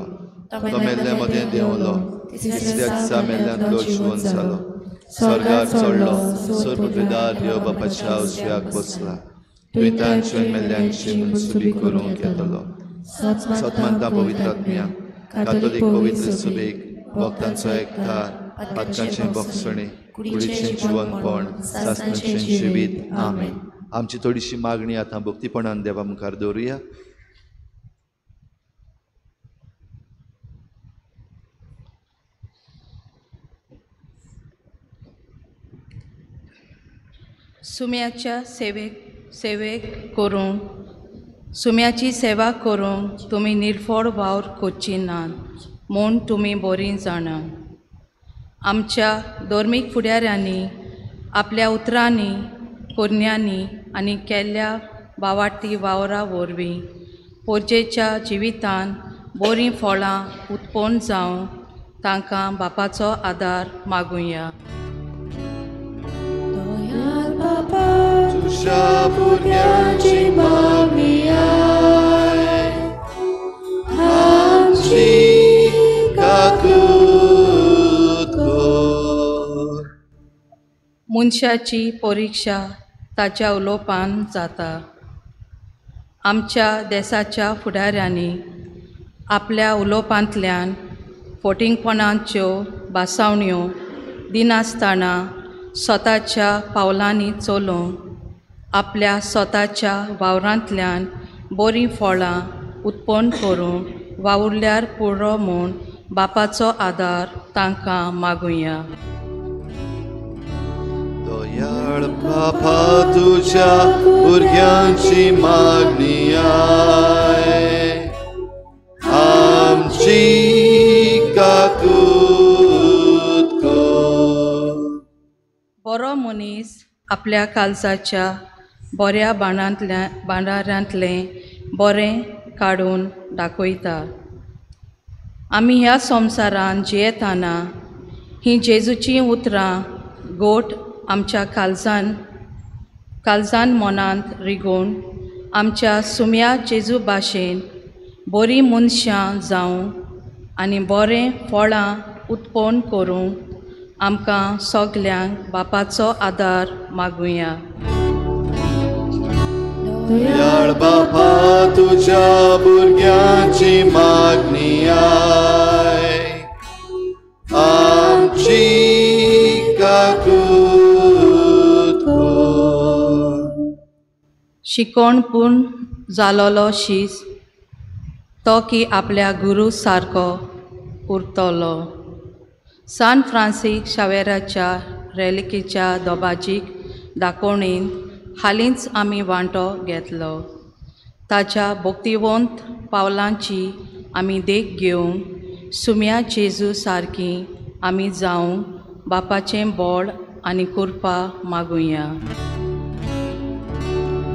Speaker 1: तो मेल्ल्या मदें देंवलो, तिसऱ्या दिसा मेल्ल्यांतलो जिवन जालो, स्वर्गार चडलो, सुरपृथ्वीदार देव बापाच्या उजव्याक बसला, दुयेंतांची मेल्ल्यांची मनसुबी करूंक येतलो. सतमंता पवित्र आत्म्या, कातोलीक पवित्र सुबेक, भक्तांचो एकठार, पातकांचें बोगसणें, कुडीचें जिवनपण, सासणाचें जिवीत. आमेन. आमची थोडीशी मागणी आतां भक्तीपणान देवा मुखार दवरुया.
Speaker 4: सुम्याच्या सेवेक करूंक, सुम्याची सेवा करूंक तुमी निर्फळ वावर करची नात म्हूण तुमी बरीं जाणा. आमच्या धर्मीक फुडाऱ्यांनी आपल्या उतरांनी, करण्यांनी आनी केल्ल्या बावाटी वावरा वरवीं पोरजेच्या जिवितान बरीं फळां उत्पन्न जावंक तांकां बापाचो आदार मागुया.
Speaker 1: तुज्या भुरग्यांची मागणी आमची काकूत कर.
Speaker 4: मनशाची परिक्षा ताच्या उलोवपान जाता. आमच्या देसाच्या फुडाऱ्यांनी आपल्या उलोवपांतल्यान फोटिंगपणाच्यो भासावण्यो दिनासतना स्वताच्या पावलांनी चलोवंक, आपल्या स्वताच्या वावरांतल्यान बरीं फळां उत्पन्न करूंक वावुरल्यार पुरो म्हूण बापाचो आदार तांकां मागुया.
Speaker 1: दयाळ बापा, तुज्या भुरग्यांची मागणी आमची काकूत कर.
Speaker 4: बरो मनीस आपल्या काळजाच्या बऱ्या भांडारांतलें बरें काडून दाखयता. आमी ह्या संवसारांत जियेतना हीं जेजूचीं उतरां गोट आमच्या काळजान मनांत रिगोवन आमच्या सुम्या जेजू भाशेन बरीं मनशां जावं आनी बरें फळां उत्पन्न करूंक आमकां सगल्यांक बापाचो आदार मागुया.
Speaker 1: दयाळ बापा तुज्या भुरग्यांची मागणी आयक, आमची काकूत कर.
Speaker 4: शिकोण पूर्ण जालोलो शीस तो की आपल्या गुरू सारको उरतलो. सान फ्रांसीक शावेराच्या रेलिकेच्या दोबाजीक दाखोवणेंत हालींच आमी वांटो घेतलो. ताच्या भक्तिवंत पावलांची आमी देख घेवन सुम्या जेजू सारकी आमी जावंक बापाचें बळ आनी कृपा मागुया.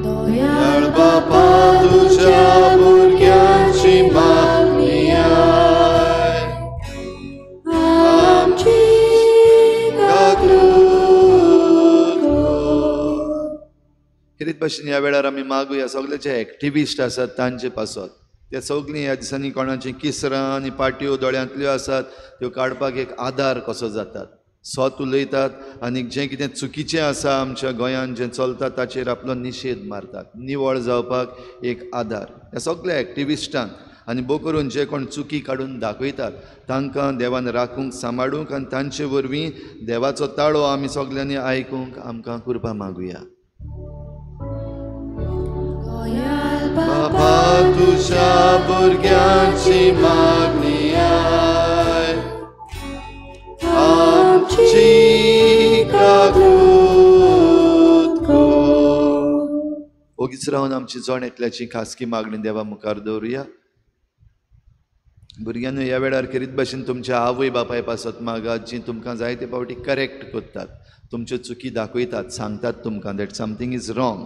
Speaker 1: दयाळ बापा तुज्या भुरग्यांची मागणी आयक, आमची काकूत कर. खेरीत भाशेन ह्या वेळार आमी मागुया सगळे जे एक्टिविस्ट आसात तांचे पासत. त्या सगळीं ह्या दिसांनी कोणाचीं किसरां आनी पाट्यो दोळ्यांतल्यो आसात त्यो काडपाक एक आदार कसो जातात. सत उलयतात आनी जें कितें चुकीचें आसा आमच्या गोंयांत जें चलता ताचेर आपलो निशेध मारतात. निवळ जावपाक एक आदार ह्या सगळ्या एक्टिविस्टांक आनी भोव करून जे कोण चुकी काडून दाखयतात तांकां देवान राखूंक सांबाळूंक आनी तांचे वरवीं देवाचो ताळो आमी सगल्यांनी आयकूंक आमकां कृपा मागुया. बापा तुज्या भुरग्यांची मागणी आयक, आमची काकूत कर. ओगीच रावन आमची जण एकल्याची खासगी मागणी देवा मुखार दवरुया. भुरग्यांनो ह्या वेळार खेरीत भाशेन तुमच्या आवय बापाय पासत मागात जी तुमकां जायते फावटी करेक्ट करतात, तुमच्यो चुकी दाखयतात, सांगतात तुमकां that something is wrong.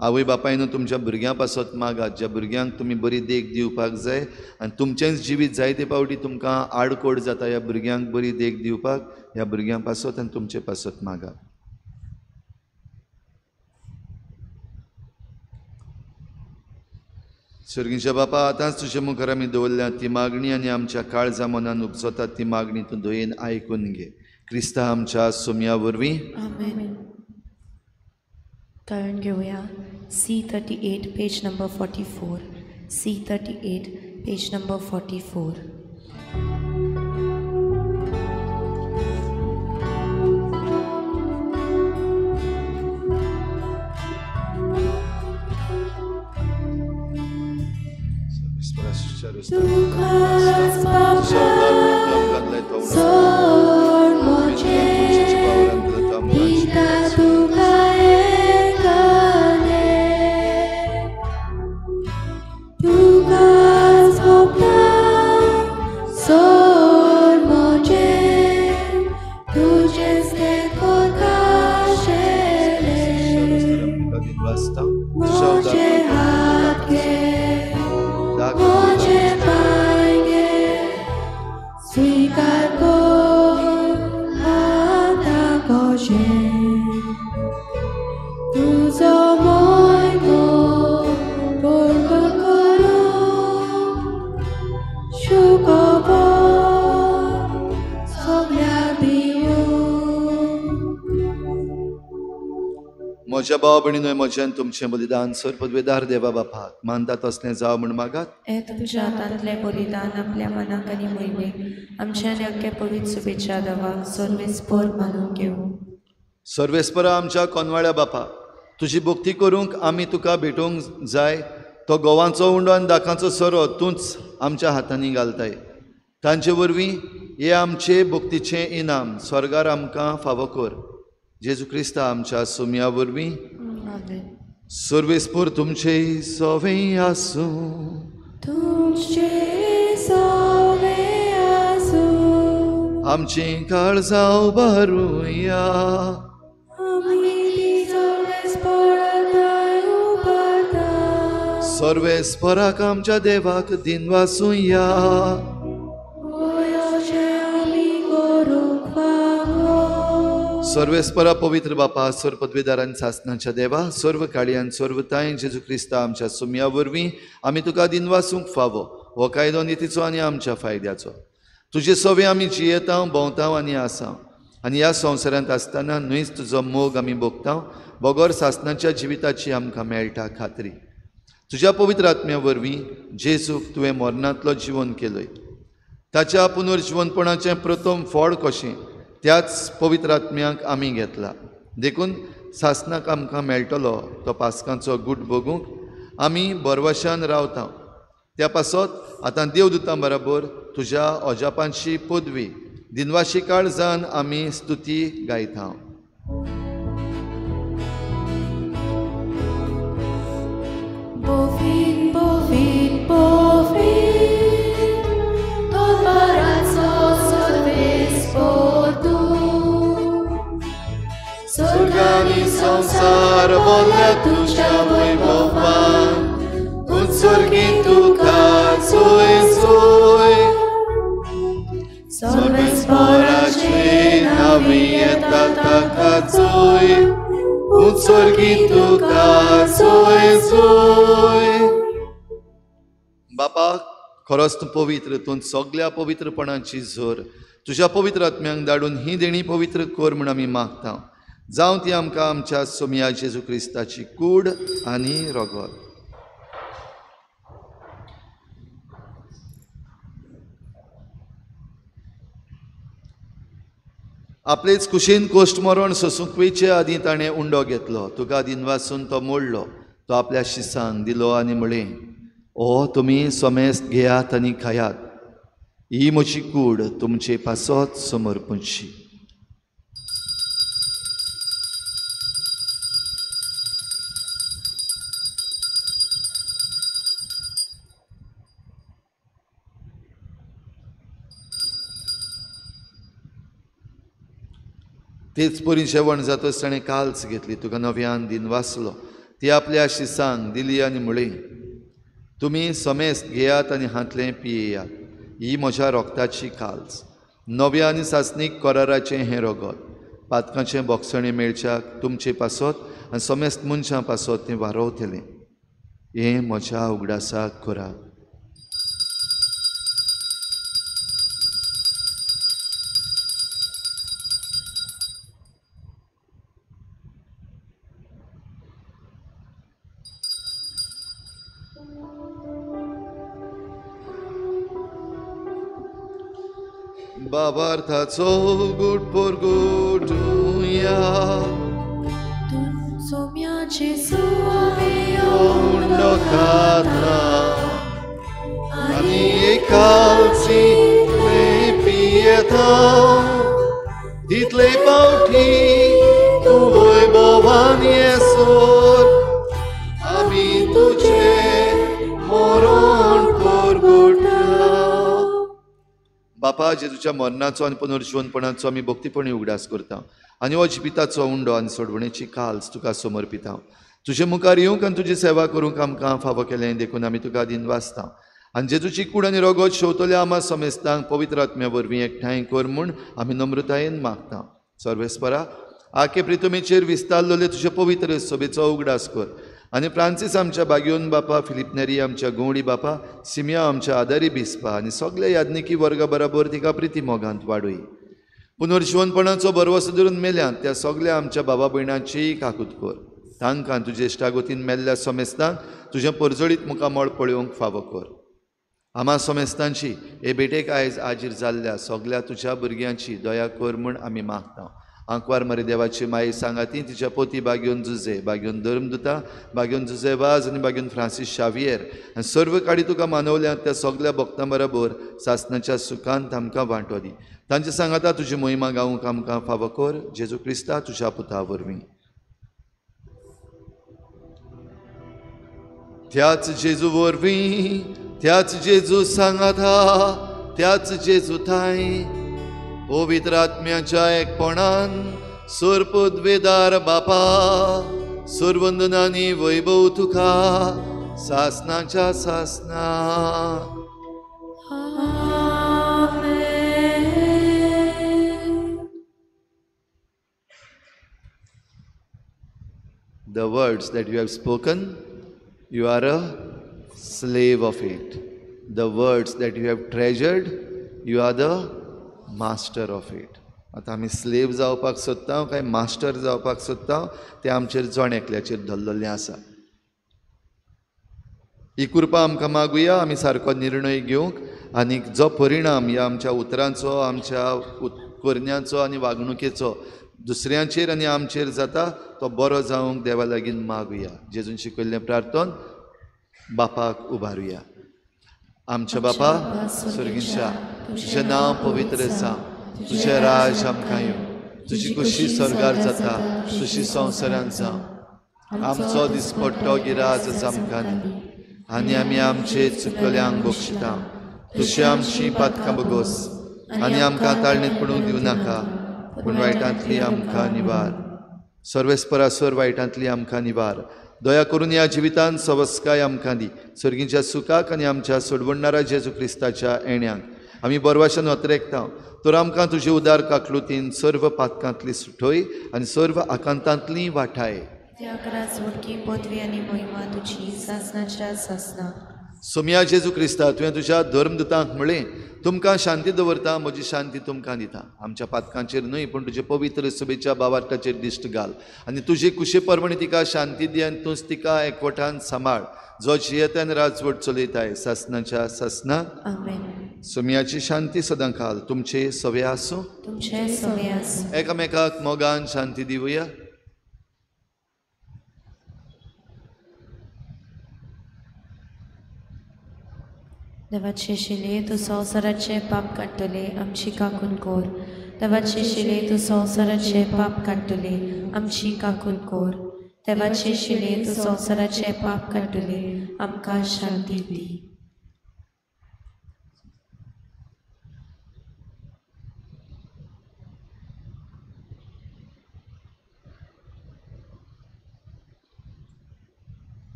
Speaker 1: आवय बापायनू तुमच्या भुरग्यां पासत मागात ज्या भुरग्यांक तुमी बरी देख दिवपाक जाय आनी तुमचेंच जिवीत जायते फावटी तुमकां आडकोड जाता ह्या भुरग्यांक बरी देख दिवपाक, ह्या भुरग्यां पासत आनी तुमचे पासत मागात. सर्गीच्या बापा आतांच तुजे मुखार आमी दवरल्या ती मागणी आनी आमच्या काळजा मनान उपजता ती मागणी तूं दयेन आयकून घे. क्रिस्ता आमच्या सोम्या वरवीं.
Speaker 2: आमेन. तरण घेवया. C38 page number 44. C38 page number 44.
Speaker 1: तुकाच बापा
Speaker 2: सोड म्हजें दिता तुका एकलें, तुकाच बापा सोड म्हजें तुजेंच तें कोरकाशेलें, म्हजे हात घे म्हजे पांय घे, स्वीकार कर आतां कशें तुजो मोयमो परगट करूं शुकोबो सगळ्याक दिवूं.
Speaker 1: म्हज्या भाव भयणीनो म्हज्यान तुमचें बलिदान सर पदवेदार देवा बापाक मानता तसलें जावं म्हूण मागात.
Speaker 2: हे तुमच्या हातांतलें बलिदान आपल्या मनाक आनी मोहिमेक आमच्या आनी अख्ख्या पवित्र शुभेच्छा देवाक सर्वेस्पर मानून घेवं.
Speaker 1: सर्वेस्परा आमच्या कोनवाळ्या बापा तुजी भक्ती करूंक आमी तुका भेटोवंक जाय. तो गोवांचो उंडो आनी दाकांचो सोरो तूंच आमच्या हातांनी घालताय. तांचे वरवीं हे आमचे भक्तीचें इनाम स्वर्गार आमकां फावो कर. जेजू क्रिस्ता आमच्या सोम्या वरवीं. सर्वेस्पर तुमचे सवे आसूं.
Speaker 2: तुमचे सवे आसूं.
Speaker 1: आमचीं काळजां उबारुया.
Speaker 2: आमी सर्वेस्पराक उबारता.
Speaker 1: सर्वेस्पराक आमच्या देवाक दिनवासुया. सर्वेस्परा पवित्र बापा सर्व पदवीदार आनी सासनाच्या देवा सर्व काळयान सर्व तांय जेजू क्रिस्ता आमच्या सुम्या वरवीं आमी तुका दिनवासूंक फावो. हो कायदो नितीचो आनी आमच्या फायद्याचो. तुजे सवे आमी जियेता, भोंवता आनी आसा आनी ह्या संवसारांत आसतना न्हयच तुजो मोग आमी भोगता, बगर सासणाच्या जिविताची आमकां मेळटा खात्री. तुज्या पवित्र आत्म्या वरवीं जेजूक तुवें मरणांतलो जिवन केलय, ताच्या पुनर्जिवनपणाचें प्रथम फळ कशें त्याच पवित्र आत्म्याक आमी घेतला. देखून सासणाक आमकां मेळटलो तो पास्कांचो गूट भोगूंक आमी बरवशान रावता. त्या पासत आतां देवदूतां बराबर तुज्या अजापांची पदवी दिनवाशी काळजान आमी स्तुती गायता. स्वर्गानी संसार बोल्ल्या तुज्या वैभवान, उत्सर्गी तुका जोय जोय. सर्वेस्पराचे नांवी येता ताका जोय, उत्सर्गी तुका जोय जोय. बापा, खरोच तूं पवित्र, तूं सगल्या पवित्रपणाची जोर. तुज्या पवित्र आत्म्यांक धाडून ही देणी पवित्र कर म्हूण आमी मागता. जावं ती आमकां आमच्या सोमया जेजू क्रिस्ताची कूड आनी रगत. आपलेच कुशीन कोश्ट मरण सोसूंक वयचे आदीं ताणें उंडो घेतलो, तुका दिनवासून तो मोडलो, तो आपल्या शिसांक दिलो आनी म्हळें, ओ तुमी समेस्त घेयात आनी खायात, ही म्हजी कूड तुमचे पासत समर्पणची. तेच परी जेवण जातच ताणें काल्स घेतली, तुका नव्यान दिन वाचलो, ती आपल्या शिसांक दिली आनी म्हळी, तुमी समेस्त घेयात आनी हांतलें पियेयात, ही म्हज्या रोगताची काल्स, नव्या आनी सासणीक कराराचें हें रगत, पातकांचें बोगसणें मेळच्याक तुमचे पासत आनी समेस्त मनशां पासत तें वारोवतलें. हें म्हज्या उगडासाक करात. बाबार्थाचो गुट पोरगुटुया, उंडो खाता आनी एकालची पियेता, तितले पावटी तूं वैभवान येसर आमी तुजें मरण पोरगुटा. बापा, जेजूच्या मरणाचो आनी पुनर्जिवनपणाचो आमी भक्तीपणी उगडास करता आनी हो जिविताचो उंडो आनी सोडवणेची काल्स तुका समर्पिता. तुजे मुखार येवंक आनी तुजी सेवा करूंक आमकां फावो केलें देखून आमी तुका दिनवासता. आनी जेजूची कूड आनी रगत शेवतल्या आमा समेस्तांक पवित्र आत्म्या वरवीं एकठांय कर म्हूण आमी नम्रतायेन मागता. सर्वेस्परा, आखे प्रितमेचेर विस्तारलेले तुजे पवित्र सभेचो उगडास कर आनी फ्रांसीस आमच्या बागयोन बापा, फिलीप नेरी आमच्या गवळी बापा, सिमिया आमच्या आदारी बिस्पा आनी सगल्या याज्ञिकी वर्गा बराबर तिका प्रिती मोगांत वाडय. पुनर्जिवनपणाचो भरवसो धरून मेल्यात त्या सगल्या आमच्या बाबा भयणांचीय काकूत कर. तांकां तुजे इश्टागतीन मेल्ल्या समेस्तांक तुजें परजळीत मुखामळ पळोवंक फावो कर. आमा समेस्तांची हे भेटेक आयज आजीर जाल्ल्या सगल्या तुज्या भुरग्यांची दया कर म्हूण आमी मागता. आंकवार मरे देवाची माई सांगाती तिच्या पोती बागयोन जुजे, बागयोन धर्मदुता, बागयोन जुजे वाज आनी बागयोन फ्रांसीस शावियर आनी सर्व काडी तुका मानवल्यात त्या सगल्या भक्तां बराबर सासणाच्या सुखांत आमकां वांटो दी. तांचे सांगाता तुजी मोहिमा गावूंक आमकां फावो कर, जेजू क्रिस्ता तुज्या पुता वरवीं. त्याच जेजू वरवीं, त्याच जेजू सांगाता, त्याच जेजू थांय पवित्र आत्म्याच्या एकपणान सोरपदवेदार बापा, सुरवंदनानी वैभव तुका सासनाच्या सासना. The words that you have spoken, you are a slave of it. The words that you have treasured, you are the master of it. आतां आमी स्लेव जावपाक सोदता काय मास्टर जावपाक सोदता तें आमचेर जण एकल्याचेर धरलेलें आसा. ही कृपा आमकां मागुया आमी सारको निर्णय घेवंक आनी जो परिणाम ह्या आमच्या उतरांचो, आमच्या करण्यांचो आनी वागणुकेचो दुसऱ्यांचेर आनी आमचेर जाता तो बरो जावंक देवा लागीं मागुया. जेजून शिकयल्लें प्रार्थन बापाक उबारुया. आमच्या बापा स्वर्गींच्या, तुजें नांव पवित्र जावं, तुजें राज आमकां येवं, तुजी खुशी स्वर्गार जाता तशी संवसारांत जावं. आमचो दिसपट्टो गिराज आमकां दी आनी आमी आमचे चुकल्यांक बक्षिता तशी आमची पातकां बगोस आनी आमकां ताळणीत पडूंक दिवं नाका, पूण वायटांतली आमकां निवार. सर्वेस्परासर वायटांतली आमकां निवार. दया करून ह्या जिवितांत सवस्काय आमकां दी. सर्गीच्या सुखाक आनी आमच्या सोडवणणारा जेजू क्रिस्ताच्या येण्याक आमी बरवाशान अत्रेकता. तर आमकां तुजे उदार काकलुतीन सर्व पातकांतली सुटय आनी सर्व आकांतांतली वाठाय. सोमया जेजू क्रिस्ता, तुवें तुज्या धर्मदूतांक म्हळें, तुमकां शांती दवरता, म्हजी शांती तुमकां दिता. आमच्या पातकांचेर न्हय पूण तुजे पवित्र सभेच्या बावार्थाचेर दिश्ट घाल आनी तुजे कुशे परवणी तिका शांती दी आनी तूंच तिका एकवटान सांबाळ, जो जियेता आनी राजवट चलयताय सासनाच्या सासनाक. सोमयाची शांती सदां काल तुमचे सवे आसूं. एकामेकाक मोगान शांती दिवया.
Speaker 2: देवाचे शिले तूं संवसाराचें पाप काडटले, आमची काकून कोर. देवाचे शिले तूं संवसाराचें पाप काडटले, आमची काकून कोर. देवाचे शिले तूं संवसाराचें पाप काडटले, आमकां शांती दी.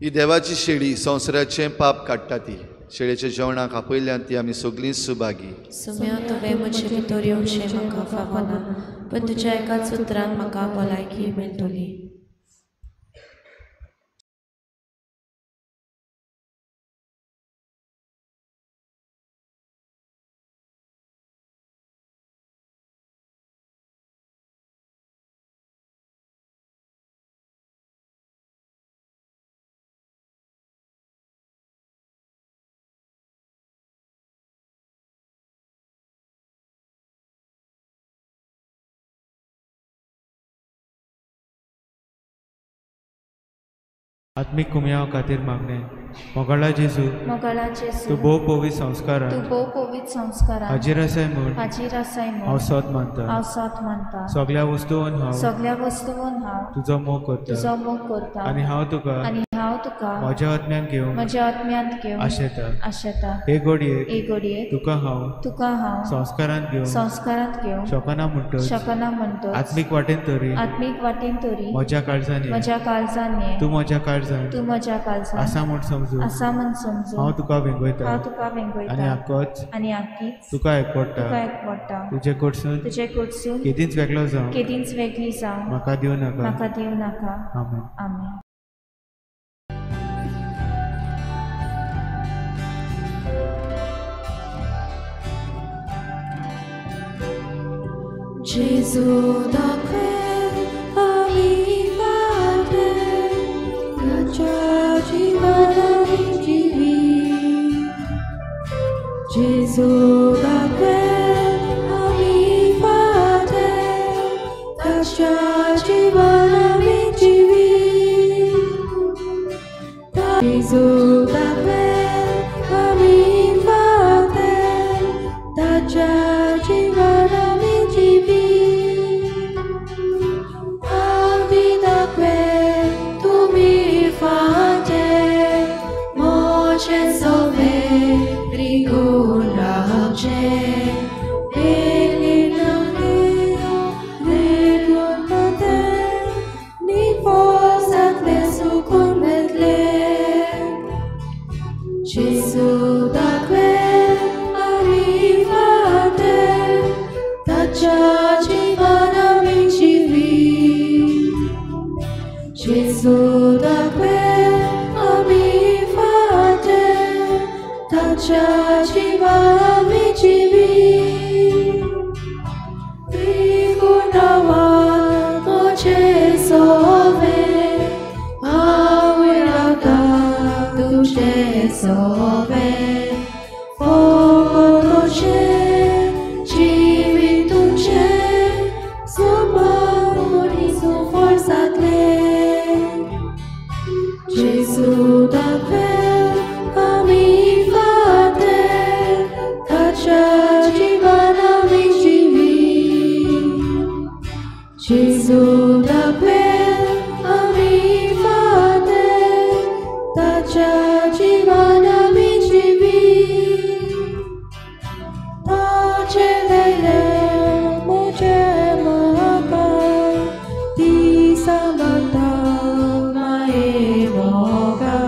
Speaker 1: ही देवाची शेळी संवसाराचें पाप काडटा. ती शेळेच्या जेवणाक आपयल्यान ती आमी सगळीं सुभागी.
Speaker 2: सुम्या तुवें म्हजे भितर येवचें म्हाका फावना, पूण तुज्या एकाच उतरान म्हाका भलायकी मेळटली.
Speaker 6: आत्मीक कुमयाव खातीर मागणें. मोगाळा जेजू, तूं भोव पवित्र संस्कारांत हाजीर आसाय म्हूण हांव सोद मानता. सगळ्या वस्तून हांव तुजो मोग करता आनी हांव तुका म्हज्या आत्म्यांत घेवंक आशेता. हे घडयेक तुका हांव संस्कारांत घेवंक शकना म्हणटच आत्मीक वाटेन तरी म्हज्या काळजान ये, तूं म्हज्या काळजान आसा म्हूण समजून हांव तुका वेंगयता आनी आकीच तुका एकवटा. तुजे कडसून केदींच वेगळो जावं म्हाका दिवं नाका. आमेन.
Speaker 2: आमेन. Gesù da quel avivate, Gesù da quel avivate, Gesù da quel avivate, ताच्या जिवान आमी जिवी त्रिगुणावान म्हजें सोवे हांव रावता तुजें सोवे फकत तुजें जिवीत तुजें समान मनीस फळ जातलें जेजू दाखयल आमी फाटे ताच्या जिवान आमी जिवी जेजू दाखयल आमी फाटे ताच्या जिवान आमी जिवी ताचें धैर्य म्हजें म्हाका दिसा मागता माये मोगा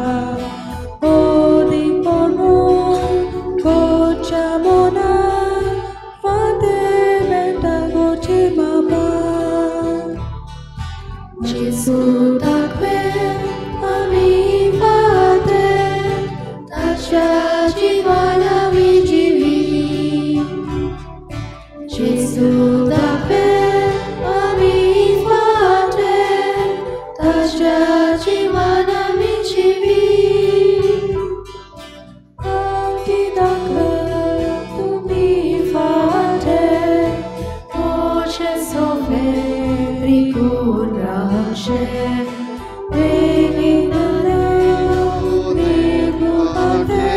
Speaker 2: ओदीपणू गोच्या मनान फांते मेळटा गोचे बाबा जेजू दाखयल आमी फाटे ताच्या जिवान आमी जिवी जेजू दाखयल आमी फाटे ताच्या जिवान आमी जिवी आमची दाखयल तुमी फाटे म्हजें सोवे रिगून रावचें बेगीन रिगून फाटे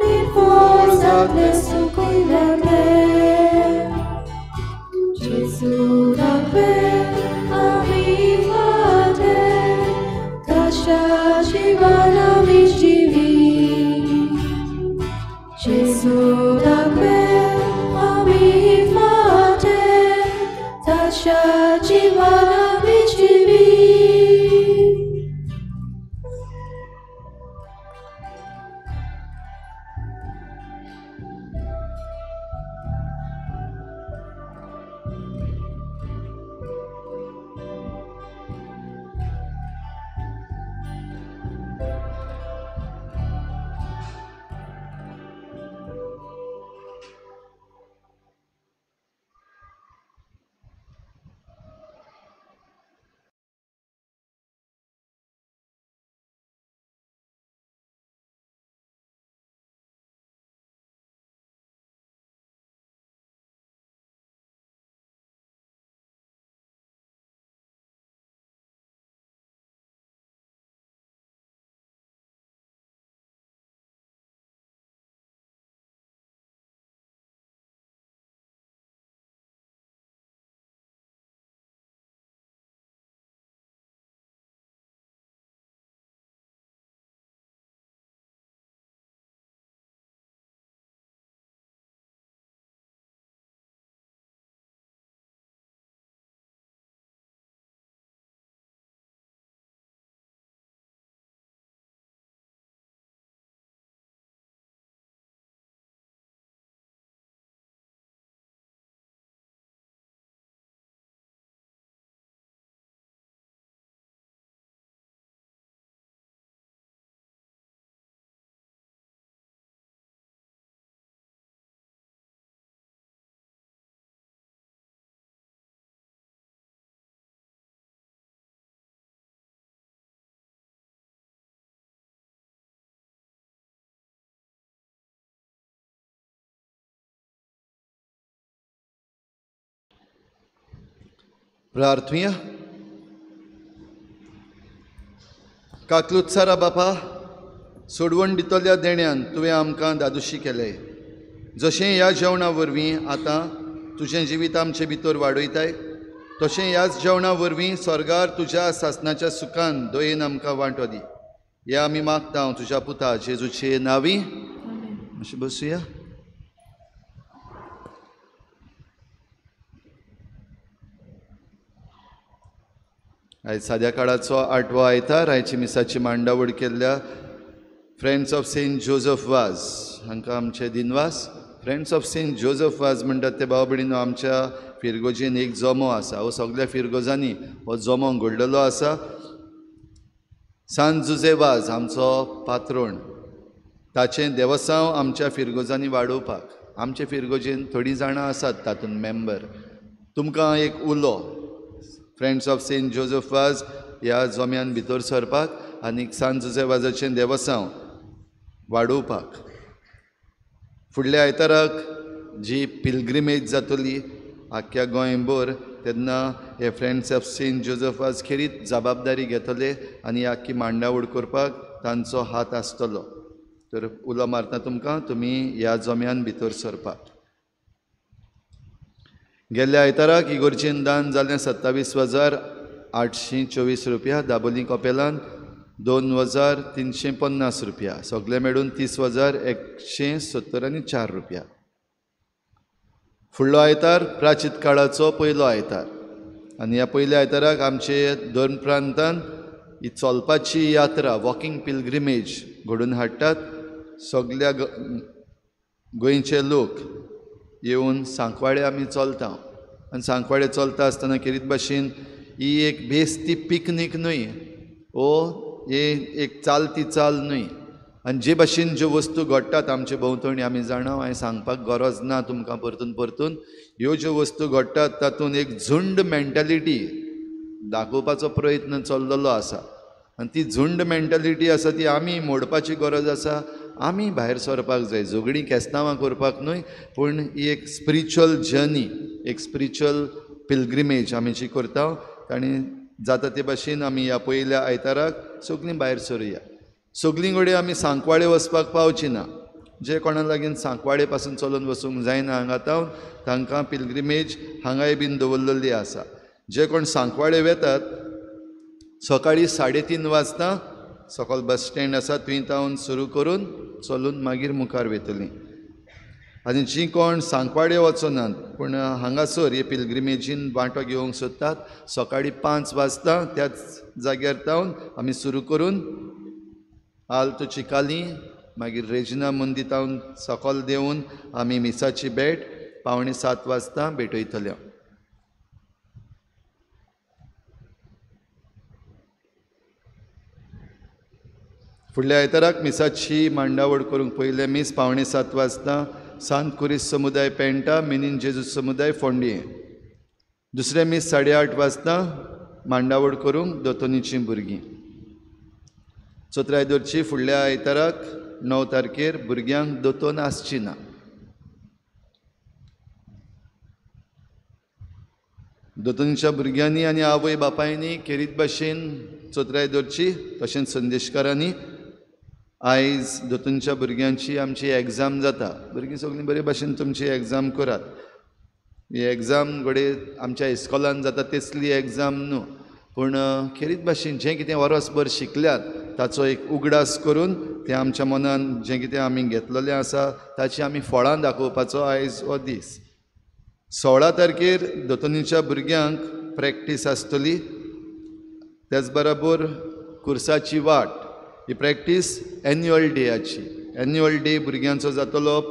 Speaker 2: निर्फळ जातलें सुकून जातलें जेजू दाखयल आमी फाटे ताच्या जिवान आमी जिवी जेजू दाखयल आमी फाटे ताच्या जिवान आमी जिवी.
Speaker 1: प्रार्थुया. काकलुत्सारा बापा सोडवण दितल्या देण्यान तुवें आमकां दादोशी केले जशें ह्या जेवणा वरवीं आतां तुजें जिवीत आमचे भितर वाडयताय तशें ह्याच जेवणा वरवीं स्वर्गार तुज्या सासणाच्या सुखान दयेन आमकां वांटो दी. ह्या आमी मागता तुज्या पुता जेजूचे नांवी. मातशें बसुया. आयज साद्या काळाचो आठवो आयतार. आयची मिसाची मांडावळ केल्ल्या friends of Saint Joseph Vaz हांकां आमचे दिनवास. Friends of Saint Joseph Vaz म्हणटात ते भाव भयणीनो आमच्या फिरगोजेन एक जमो आसा. हो सगळ्या फिरगोजांनी हो जमो घडलेलो आसा. सांत जुजे वाज आमचो पात्रोण. ताचें देवसांव आमच्या फिरगोजांनी वाडोवपाक. आमचे फिरगोजेन थोडीं जाणां आसात तातूंत मेंबर. तुमकां एक उलो friends of Saint Joseph Vaz ह्या जोम्यान भितर सरपाक आनी सांत जोसेफ वाजाचें देवसांव वाडोवपाक. फुडल्या आयताराक जी पिलग्रिमेज जातली आख्ख्या गोंयभर तेन्ना हे friends of Saint Joseph Vaz खेरीत जबाबदारी घेतले आनी आख्खी मांडावळ करपाक तांचो हात आसतलो. तर उलो मारता तुमकां, तुमी ह्या जोम्यान भितर सरपाक. गेल्ल्या आयताराक इगोर्जेन दान जालें 27,824 रुपया, दाबोली कपेलान 2,350 रुपया, सगळे मेळून 30,174 रुपया. फुडलो आयतार प्राचीत काळाचो पयलो आयतार आनी ह्या पयल्या आयताराक आमचे दोन प्रांतान ही चलपाची यात्रा वॉकिंग पिलग्रिमेज घडोवन हाडटात. सगल्या गोंयचे लोक येवन सांकवाळे आमी चलता आनी सांकवाळे चलता आसतना खेरीत भाशेन ही एक बेस्ती पिकनीक न्हय, ओ हे एक चालती चाल न्हय. आनी जे भाशेन ज्यो वस्तू घडटात आमचे भोंवतणी आमी जाणा, हांवें सांगपाक गरज ना तुमकां परतून परतून. ह्यो ज्यो वस्तू घडटात तातूंत एक झुंड मेंटालिटी दाखोवपाचो प्रयत्न चल्लेलो आसा आनी ती झुंड मेंटालिटी आसा ती आमी मोडपाची गरज आसा. आमी भायर सरपाक जाय, झगडीं केस्तांवां करपाक न्हय, पूण ही एक स्पिरिच्युअल जर्नी, एक स्पिरिच्युअल पिलग्रिमेज आमी जी करता आनी जाता ते भाशेन आमी ह्या पयल्या आयताराक सगळीं भायर सरुया. सगळीं कडेन आमी सांकवाळे वचपाक पावची ना, जे कोणा लागीं सांकवाळे पासून चलून वचूंक जायना हांगा तावन तांकां पिलग्रिमेज हांगाय बीन दवरलेली आसा. जे कोण सांकवाळे वेतात सकाळीं 3:30 वाजता सकल बस स्टँड आसा थंय तावन सुरू करून चलून मागीर मुखार वयतलीं. आनी जीं कोण सांकवाळे वचनात पूण हांगासर हे पिलग्रिमेजीन वांटो घेवंक सोदतात सकाळीं 5 वाजता त्याच जाग्यार तावन आमी सुरू करून आल्तो चिकाली मागीर रेजिना मंदी तावन सकल देंवून आमी मिसाची भेट 6:45 वाजता भेटयतले. फुडल्या आयताराक मिसाची मांडावळ करूंक पयलें मीस 6:45 वाजता सांत कुरीस समुदाय पेंटा, मिनीन जेजूस समुदाय फोंडये. दुसरें मीस 8:30 वाजता मांडावळ करूंक दोतोनीचीं भुरगीं. चोत्राय दवरची फुडल्या आयताराक 9 तारखेर भुरग्यांक दोतोन आसची ना. दोतोनीच्या भुरग्यांनी आनी आवय बापायनी खेरीत भाशेन चोत्राय दवरची. तशेंच संदेशकारांनी आयज दोतोनच्या भुरग्यांची आमची एग्जाम जाता, भुरगीं सगळीं बरे भाशेन तुमची एग्जाम करात. ही एग्जाम घडये आमच्या इस्कॉलान जाता तसली एग्जाम न्हू, पूण खेरीत भाशेन जें कितें वरसभर शिकल्यात ताचो एक उगडास करून तें आमच्या मनान जें कितें आमी घेतलेलें आसा ताची आमी फळां दाखोवपाचो आयज हो दीस. 16 तारखेर दोतोनीच्या भुरग्यांक प्रॅक्टीस आसतली, त्याच बरोबर कुर्साची वाट ही प्रॅक्टीस एन्युअल डेयाची. एन्युअल डे भुरग्यांचो जातलो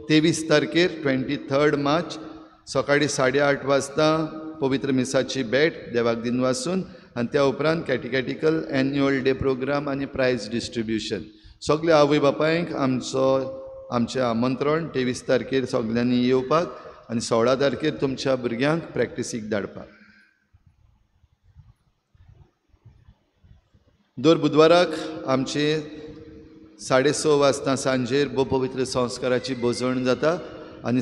Speaker 1: 23 तारखेर 23 मार्च सकाळीं 8:30 वाजता पवित्र मिसाची भेट देवाक दिनवासून आनी त्या उपरांत कॅटिकॅटिकल एन्युअल डे प्रोग्राम आनी प्रायज डिस्ट्रिब्युशन. सगल्या आवय बापायंक आमचें आमंत्रण 23 तारखेर सगल्यांनी येवपाक आनी 16 तारखेर तुमच्या भुरग्यांक प्रॅक्टिसीक धाडपाक. दर बुधवाराक आमचे 6:30 वाजता सांजेर भोव पवित्र संस्काराची भोजवण जाता आनी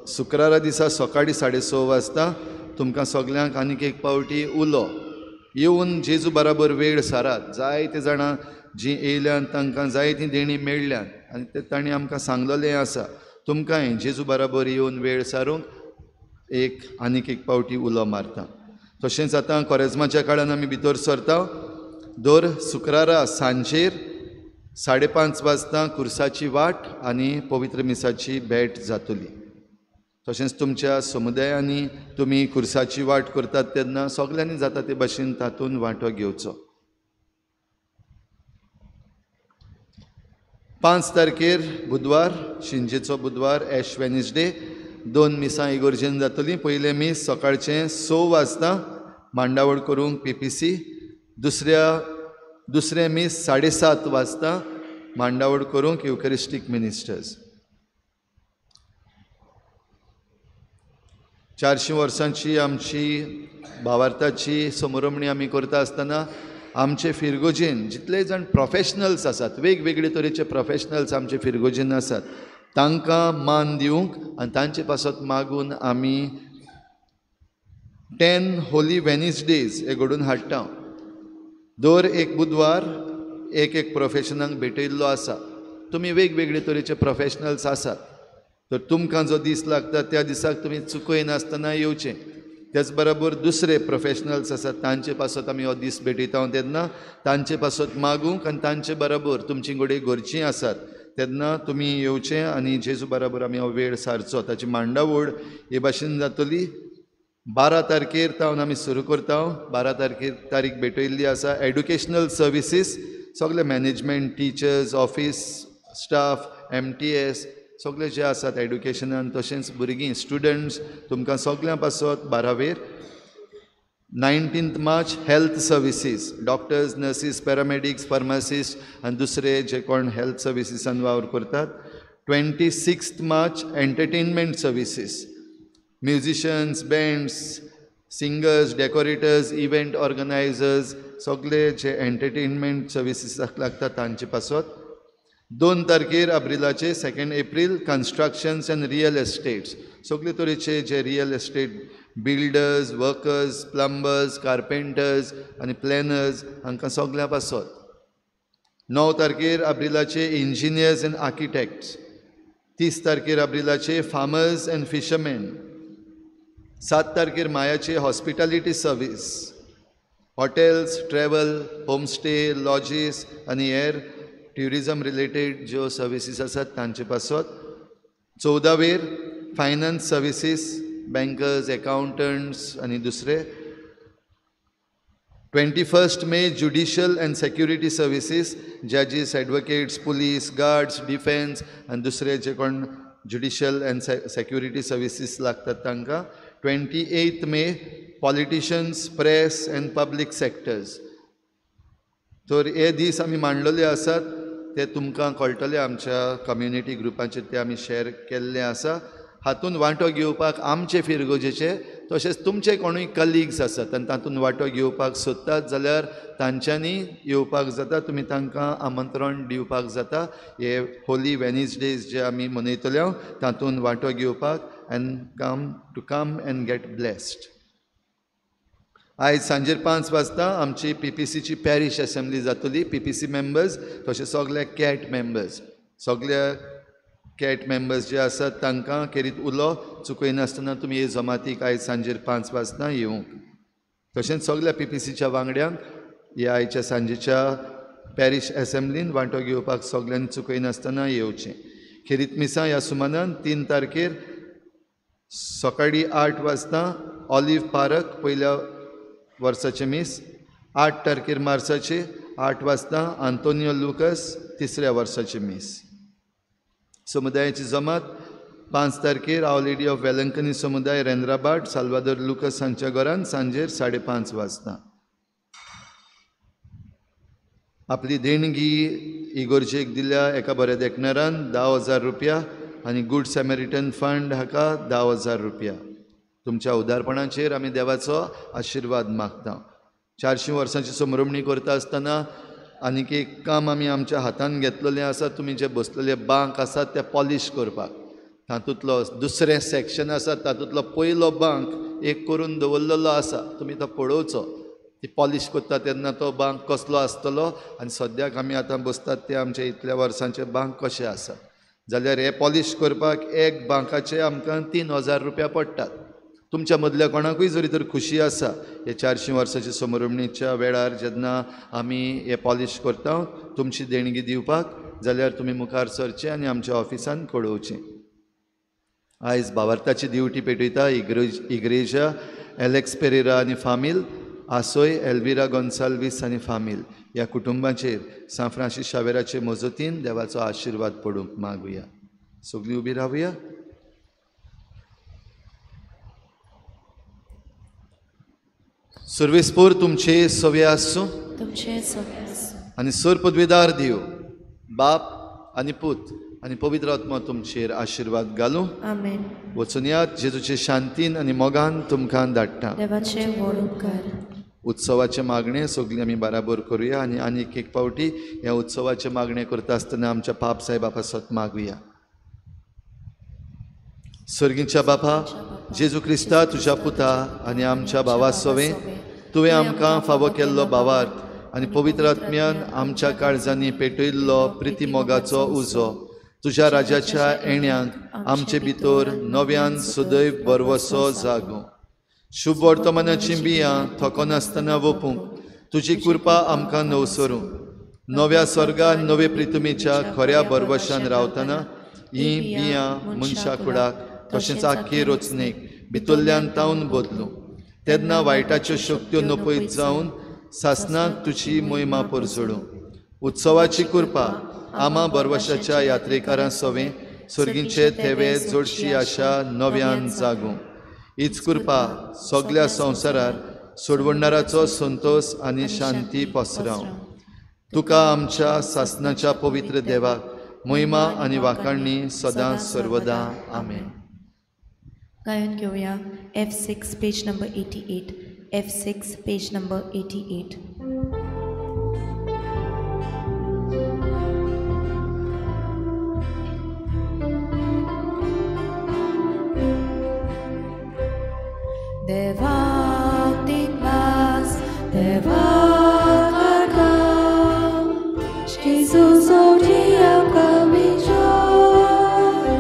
Speaker 1: शुक्रारा दिसा सकाळीं 6:30 वाजता तुमकां सगल्यांक आनीक एक पावटी उलो येवन जेजू बराबर वेळ सारात. जायते जाणां जीं येयल्यान तांकां जायतीं देणीं मेळ्ळ्यात आनी ते तांणी आमकां सांगलेलें आसा, तुमकांय जेजू बराबर येवन वेळ सारूंक एक आनीक एक पावटी उलो मारता. तशेंच आतां कोरेज्माच्या काळान आमी भितर सरता. दर शुक्रारा सांजेर 5:30 वाजता कुर्साची वाट आनी पवित्र मिसाची भेट जातली. तशेंच तुमच्या समुदायांनी तुमी कुर्साची वाट करतात तेन्ना सगल्यांनी जाता ते भाशेन तातूंत वांटो घेवचो. 5 तारखेर बुधवार, शिंजेचो बुधवार, एश वेनसडे, 2 मिसां इगोर्जेन जातलीं. पयलें मीस सकाळचें 6 वाजता मांडावळ करूंक PPC, दुसरें मीस 7:30 वाजता मांडावळ करूंक युकरिस्टीक मिनिस्टर्स. 400 वर्सांची आमची भावार्थाची समरमणी आमी करता आसतना आमचे फिरगोजेन जितले जाण प्रोफेशनल्स आसात, वेगवेगळे तरेचे प्रोफेशनल्स आमचे फिरगोजेन आसात, तांकां मान दिवंक आनी तांचे पासत मागून आमी 10 होली वेनिसडेज हे घडोवन हाडटा. दर एक बुधवार एक एक प्रोफेशनाक भेटयल्लो आसा. तुमी वेगवेगळे तरेचे प्रोफेशनल्स आसात तर तुमकां जो दीस लागता त्या दिसाक तुमी चुकयनासतना येवचें. त्याच बरोबर दुसरे प्रोफेशनल्स आसात तांचे पासत आमी हो दीस भेटयता तेन्ना तांचे पासत मागूंक आनी तांचे बरोबर तुमची घडये घरचीं आसात तेन्ना तुमी येवचें आनी जेजू बरोबर आमी हो वेळ सारचो. ताची मांडावळ हे भाशेन जातली. 12 तारखेर तावन आमी सुरू करता. 12 तारखेर तारीख भेटयल्ली आसा. एड्युकेशनल सर्विसीस सगळे management, teachers, office staff, MTS सगळे जे आसात एड्युकेशनान, तशेंच भुरगीं स्टुडंट्स तुमकां सगळ्यां पासत 12वेर. 19 मार्च health services, doctors, nurses, paramedics, pharmacist आनी दुसरे जे कोण हेल्थ सर्विसीसान वावर करतात. 26 मार्च entertainment services, musicians, bands, singers, decorators, event organisers सगळे जे एंटरटेनमेंट सर्विसीसाक लागता तांचे पासत. 2 तारखेर एप्रिलाचे 2 April constructions and real estates, सगळे तरेचे जे real estate builders, workers, plumbers, carpenters आनी प्लॅनर्स हांकां सगळ्यां पासत. 9 तारखेर एप्रिलाचे इंजिनियर्स एंड आर्किटेक्ट्स. 30 तारखेर एप्रिलाचे फार्मर्स एंड फिशरमॅन. 7 तारखेर मायाचे hospitality service, hotels, travel, homestay, lodges आनी हेर ट्युरिजम रिलेटेड ज्यो सर्विसीस आसात तांचे पासत. 14वेर फायनान्स सर्विसीस, बँकर्स, एकाउंटंट्स आनी दुसरे. 21 May judicial and security services, जजीस, advocates, police, guards, defence आनी दुसरे जे कोण ज्युडिशियल एंड सेक्युरिटी सर्विसीस लागतात तांकां. 28 May politicians, press and public sectors. तर हे दीस आमी मांडलेले आसात ते तुमकां कळटले आमच्या कम्युनिटी ग्रुपाचेर ते आमी शेअर केल्ले आसा. हातूंत वांटो घेवपाक आमचे फिरगोजेचे तशेंच तुमचे कोणूय कलिग्स आसात आनी तातूंत वांटो घेवपाक सोदतात जाल्यार तांच्यांनी येवपाक जाता. तुमी तांकां आमंत्रण दिवपाक जाता. हे होली वेनिसडेज जे आमी मनयतले तातूंत वांटो घेवपाक and come to come and get blessed. आयज सांजेर 5 वाजता आमची PPCची पॅरिश असेंब्ली जातली. PPC members तशें सगळे कॅट मेंबर्स, सगळे कॅट मेंबर्स जे आसात तांकां खेरीत उलो चुकयनासतना तुमी हे जमातीक आयज सांजेर 5 वाजता येवंक. तशेंच सगळ्या PPCच्या वांगड्यांक ह्या आयच्या सांजेच्या पॅरिश असेंब्लीन वांटो घेवपाक सगळ्यांनी चुकयनासतना येवचें. खेरीत मिसां ह्या सुमानान 3 तारखेर सकाळीं 8 वाजता ऑलिव्ह पार्क पयल्या वर्साचें मीस, 8 तारखेर मार्साचे 8 वाजता आंतोनियो लुकस तिसऱ्या वर्साचें मीस. समुदायाची जमात 5 तारखेर our lady of Velankanni समुदाय रेंद्राबाट साल्वादोर लुकस हांच्या घरान सांजेर 5:30 वाजता. आपली देणगी इगोर्जेक दिल्या एका बऱ्या देखणारान 10,000 रुपया आनी गुड सॅमेरिटन फंड हाका 10,000 रुपया. तुमच्या उदारपणाचेर आमी देवाचो आशिर्वाद मागता. 400 वर्सांची समरमणी करता आसतना आनीक एक काम आमी आमच्या हातान घेतलेलें आसा. तुमी जे बसलेले बांक आसात ते पॉलिश करपाक, तातूंतलो दुसरें सेक्शन आसा तातूंतलो पयलो बांक एक करून दवरलेलो आसा, तुमी तो पळोवचो. ती पॉलिश करता तेन्ना तो बांक कसलो आसतलो आनी सद्याक आमी आतां बसतात ते आमच्या इतल्या वर्सांचे बांक कशे आसा. जाल्यार हे पॉलिश करपाक एक बांकाचे आमकां 3,000 रुपया पडटात. तुमच्या मदल्या कोणाकूय जरी तर खुशी आसा हे 400 वर्साच्या समरमणीच्या वेळार जेन्ना आमी हे पॉलिश करता तुमची देणगी दिवपाक जाल्यार तुमी मुखार सरचें आनी आमच्या ऑफिसान कळोवचें. आयज भावार्थाची दिवटी पेटयता इग्रेजा एलेक्स पेरेरा आनी फामील, आसोय एल्विरा गोन्साल्वीस आनी फामील ह्या कुटुंबाचेर सांत फ्रांसीस शावेराचे मजतीन देवाचो आशिर्वाद पडूंक मागुया. सगळीं उबी रावया. सर्वेस्पोर तुमचे सवे आसूं आनी सर पदवीदार दिव बाप आनी पूत आनी पवित्र आत्मा तुमचेर आशिर्वाद घालूं.
Speaker 2: आमेन.
Speaker 1: वचून यात, जेजूचे शांतीन आनी मोगान तुमकां धाडटा.
Speaker 2: देवाचे व्हड उपकार.
Speaker 1: उत्सवाचें मागणें सगळीं आमी बराबर करुया आनी आनीक एक फावटी ह्या उत्सवाचें मागणें करता आसतना आमच्या पाप साहेबा पासत मागुया. सर्गीच्या बापा, जेजू क्रिस्ता तुज्या पुता आनी आमच्या भावा सोवें तुवें आमकां फावो केल्लो भावार्थ आनी पवित्र आत्म्यान आमच्या काळजांनी पेटयल्लो प्रिती मोगाचो उजो तुज्या राजाच्या येण्यांक आमचे भितर नव्यान सदैव बरवसो जागो. शुभ वर्तमानाची बियां थकनासतना वोपूंक तुजी कृपा आमकां नवसरूं. नव्या स्वर्गान नवे प्रितुमेच्या खऱ्या बरवशान रावतना हीं बियां मनशा कुडाक तशेंच आख्खे रचणेक भितरल्यान तावन बदलूं. तेन्ना वायटाच्यो शक्त्यो नपयत जावन सासनाक तुजी मोहिमा परजडूं. उत्सवाची कृपा आमा बरवशाच्या यात्रेकारां सवें सर्गीचे थेवे जोडशी आशा नव्यान जागूं. हीच कृपा सगल्या संवसारार सोडवणाराचो संतोश आनी शांती पसराव. तुका आमच्या सासनाच्या पवित्र देवाक महिमा आनी वाखाणणी सदां सर्वदा. आमेन.
Speaker 2: गायन घेवया F6 page number 88. F6 page number 88. Devak tikmas, devak arkam, Jesus odiam kami joy.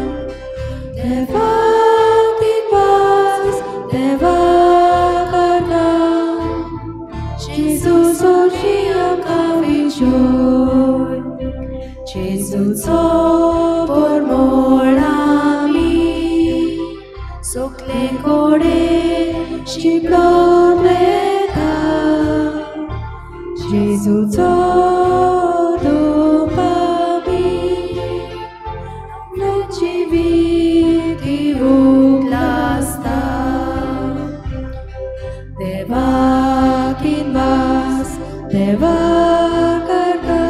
Speaker 2: Devak tikmas, devak arkam, Jesus odiam kami joy. Jesus por morami, sokle kore शिपलोता जेजूचो दोपामी जिवीत उगलासता. देवाक इनवास देवाक करता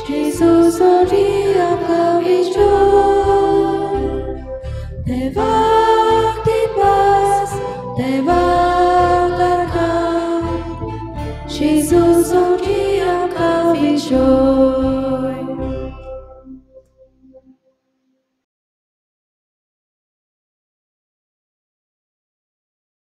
Speaker 2: जेजू सोडी आमकां विजय. देवाक दिवास देवाक करता जेजू सोडी आमकां विजय.